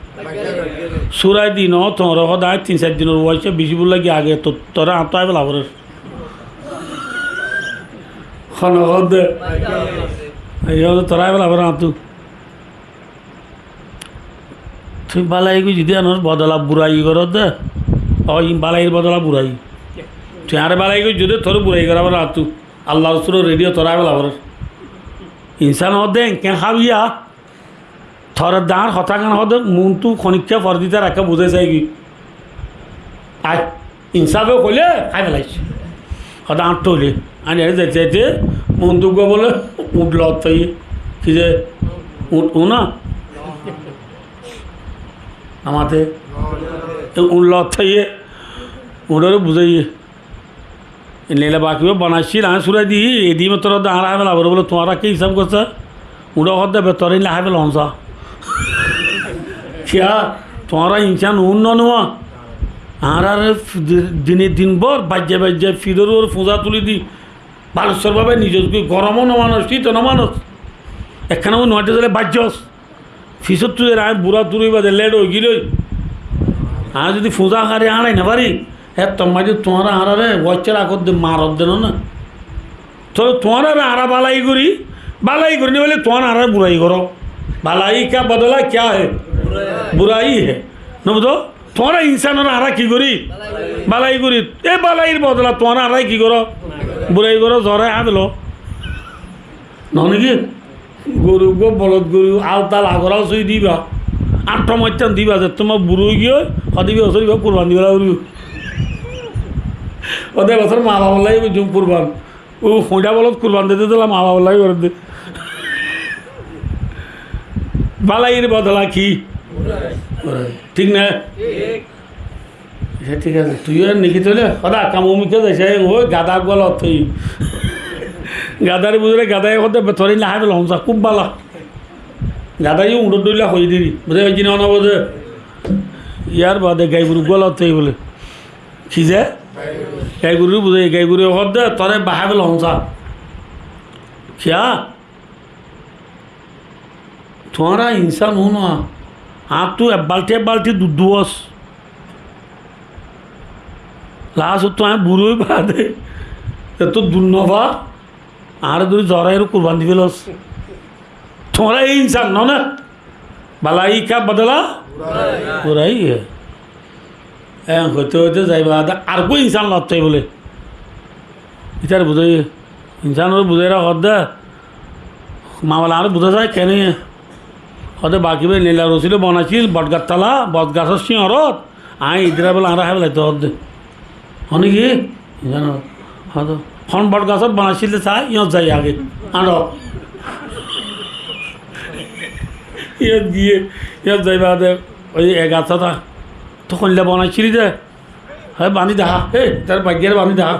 Surai di no, tuáñra hoódde añí tin sair dinor uaicce beci búk lagi age to-, toré añáttu aái fela forer. Hone hoódde? Aiyó de toré aái fela forer añáttu. Tui bálai goijjé de anor bodola burai goródde. Ó, in bálair bodola burai. Tui añáre bálai goijjé de toré burai gorá forer añáttu. Allah Rosulor rediyo toré aái fela forer. Insán hoódde enkén hábiya. Tore dañr hotá kán hoóde, muúntu honikká fordita raikká buzái saigói. Ai, insáfe hoilé hái felaiyé. Hotá añáttu hoilé. Añí ere zaite zaite muúntu uggwá bóle uñth lot faiyé. Ki ze? Uñth, uñth na? Namate? E uñth lot faiyé. Uñthore buzáiye. Endilla bakiba banaiccí, añí surai di, edi mattor de añára hái fela foribó bóle, tuáñra ki hísab gossá? Uñthe hoódde, "Be, toré endilla hái fela hoónsa." Kiyá? Tuáñra insán uún no nuwa? Añárare f-, di-, dine din bór baijja baijja firor uore fuñzá tuli di, balussor bábe nizos goi, goromó no manos, cíto no manos. Ekkána uore nuaidde zale baijjos. Fisóttu zere añí burá turá óiba de, led óigiyói. Añí zodi fuñzá hári añárai no fari, héttor maze tuáñra añárare uáicce rakódde, marodde no na. Tóile tuáñrare añára bálai gorí, bálai gorí no faille tuáñra añárare burai goró. بھلائی کا بدلہ کیا ہے؟ برائی ہے. No buzó? Tuáñra insanore añára ki gorí? Bálai gorí. E bálair bodola tuáñra añárare ki goró? Burai goró, zoré hái felo. No niki? Goru uggwá bolod goru, al tal agor al sói diba. Añço moittán diba, ze tuáñra bura ói giyói, hode ibá bosór ibá kurban diba lagibó. Hode e bosór ma babar lagi goijjum kurban. Ó, hoiñçá bolod kurban dite dila ma babar lagi gorédde. Bálair bodola ki? Burai. Thík na? Thík. Accá, thík asé. Tui yó niki tóile, hoda, kam omikká zaise, ói gada uggwá lot ói. Gadare buzái, gadaye hoódde, "Be, toré endilla hái fela hoónsa, kúb bála." Gadaye uñthor dhoilla hoiyé deri. Buzái faijjó né, no buzó? Yar bade gai goru uggwá lot ói bóle. Ki ze? Gai goru buzái, gai goru hoódde, "Toré be hái fela hoónsa." Kiyá? Tuáñra insán no ó, añáttu ek balti ek balti dud duwós. Lastottu añí bura ói bade, etó dud no fa, añáre dóri zorai kurban di felos. Tuáñra e insán no na? بھلائی کا بدلہ برائی ہے. Eén hoite hoite zaiba de, ar uggwá insán lot ói bóle. Ítare buzái, insánore buzáire hoódde, mamela añáre buzá sai kene? Óde baki bái nila rosíle bonaicíl, botgasór tala, botgasór cíñorot, aññí idira bóle añára hái félaitóu hoódde. Honé ki? Zano, hoódde. Hon botgasót bonaicíl de saá, yíñot zai age. Añára. Yíñot giyé, yíñot zai baade, ói ek gat sáta. Toi hoilla bonaicíli de. Hé, bañdí dehá. Hé, tar baiggare bañdí dehá.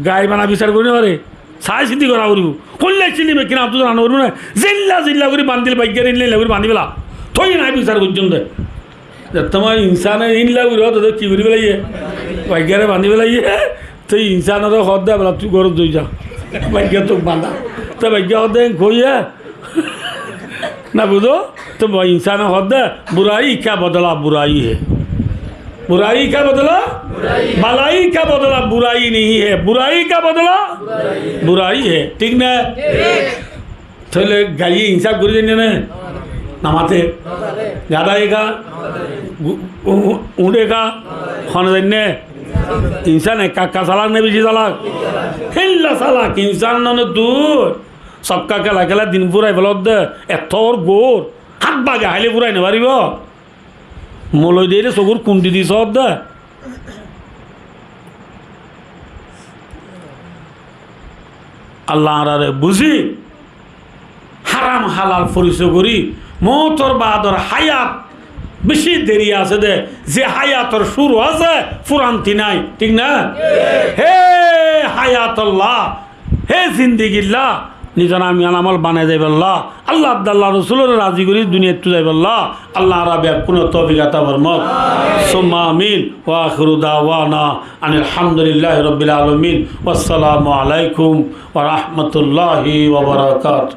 Gair bana bisar gorí no fare. Sai sinti gora foribo. Hoilla cíli mekkín abdú zana no foribo na. Zilla zilla gorí bañdíl baiggare, illa illa gorí bañdí fela. Toi nai bisar goijjón de. Zettómot insane illa gorí hoó de ki gorí felaiye? Baiggare bañdí felaiye. Toi insanore hoó de, bela tui górot zoi za. Baigga tok bañdá. Toi baigga hoó de, hoiye. Na buzó? Toi ba-, insane hoó de, burayi ka bodola burayi hai. Burayi ka bodola? Burayi. Balayi ka bodola burayi nahi hai. Burayi ka bodola? Burayi. Burayi hai. Thík na? Thík. Tóile gaiyé insaf gorí zane né? No mate. Gadá eka? U-, u-, uñth eka? Hone zane né? Insane ekka ekka salak né beci salak? Héilla salak, insan none dur. Sokka kela kela din furai felodde, ettór gór, hát bage háile furai no faribo. Moloi diyére sogúr kundi di sodde. Allah añárare buzí, háram halal foriso gorí, moutor baador háyat beci deri asé de, ze háyator cúru asé, furanti nai, thík na? Hé háyatolla, hé zindigilla, nizor amol banai zaibálla, Allah ar Allah Rosulore razi gorí duniyaittú zaibálla, Allah añára beggúnore toufik ata formok. Summa amin. Wa akhiru dawana anil hamdulillahi rabbil alamin. Wassalamu alaikum wa rahmatullahi wa barakatuh.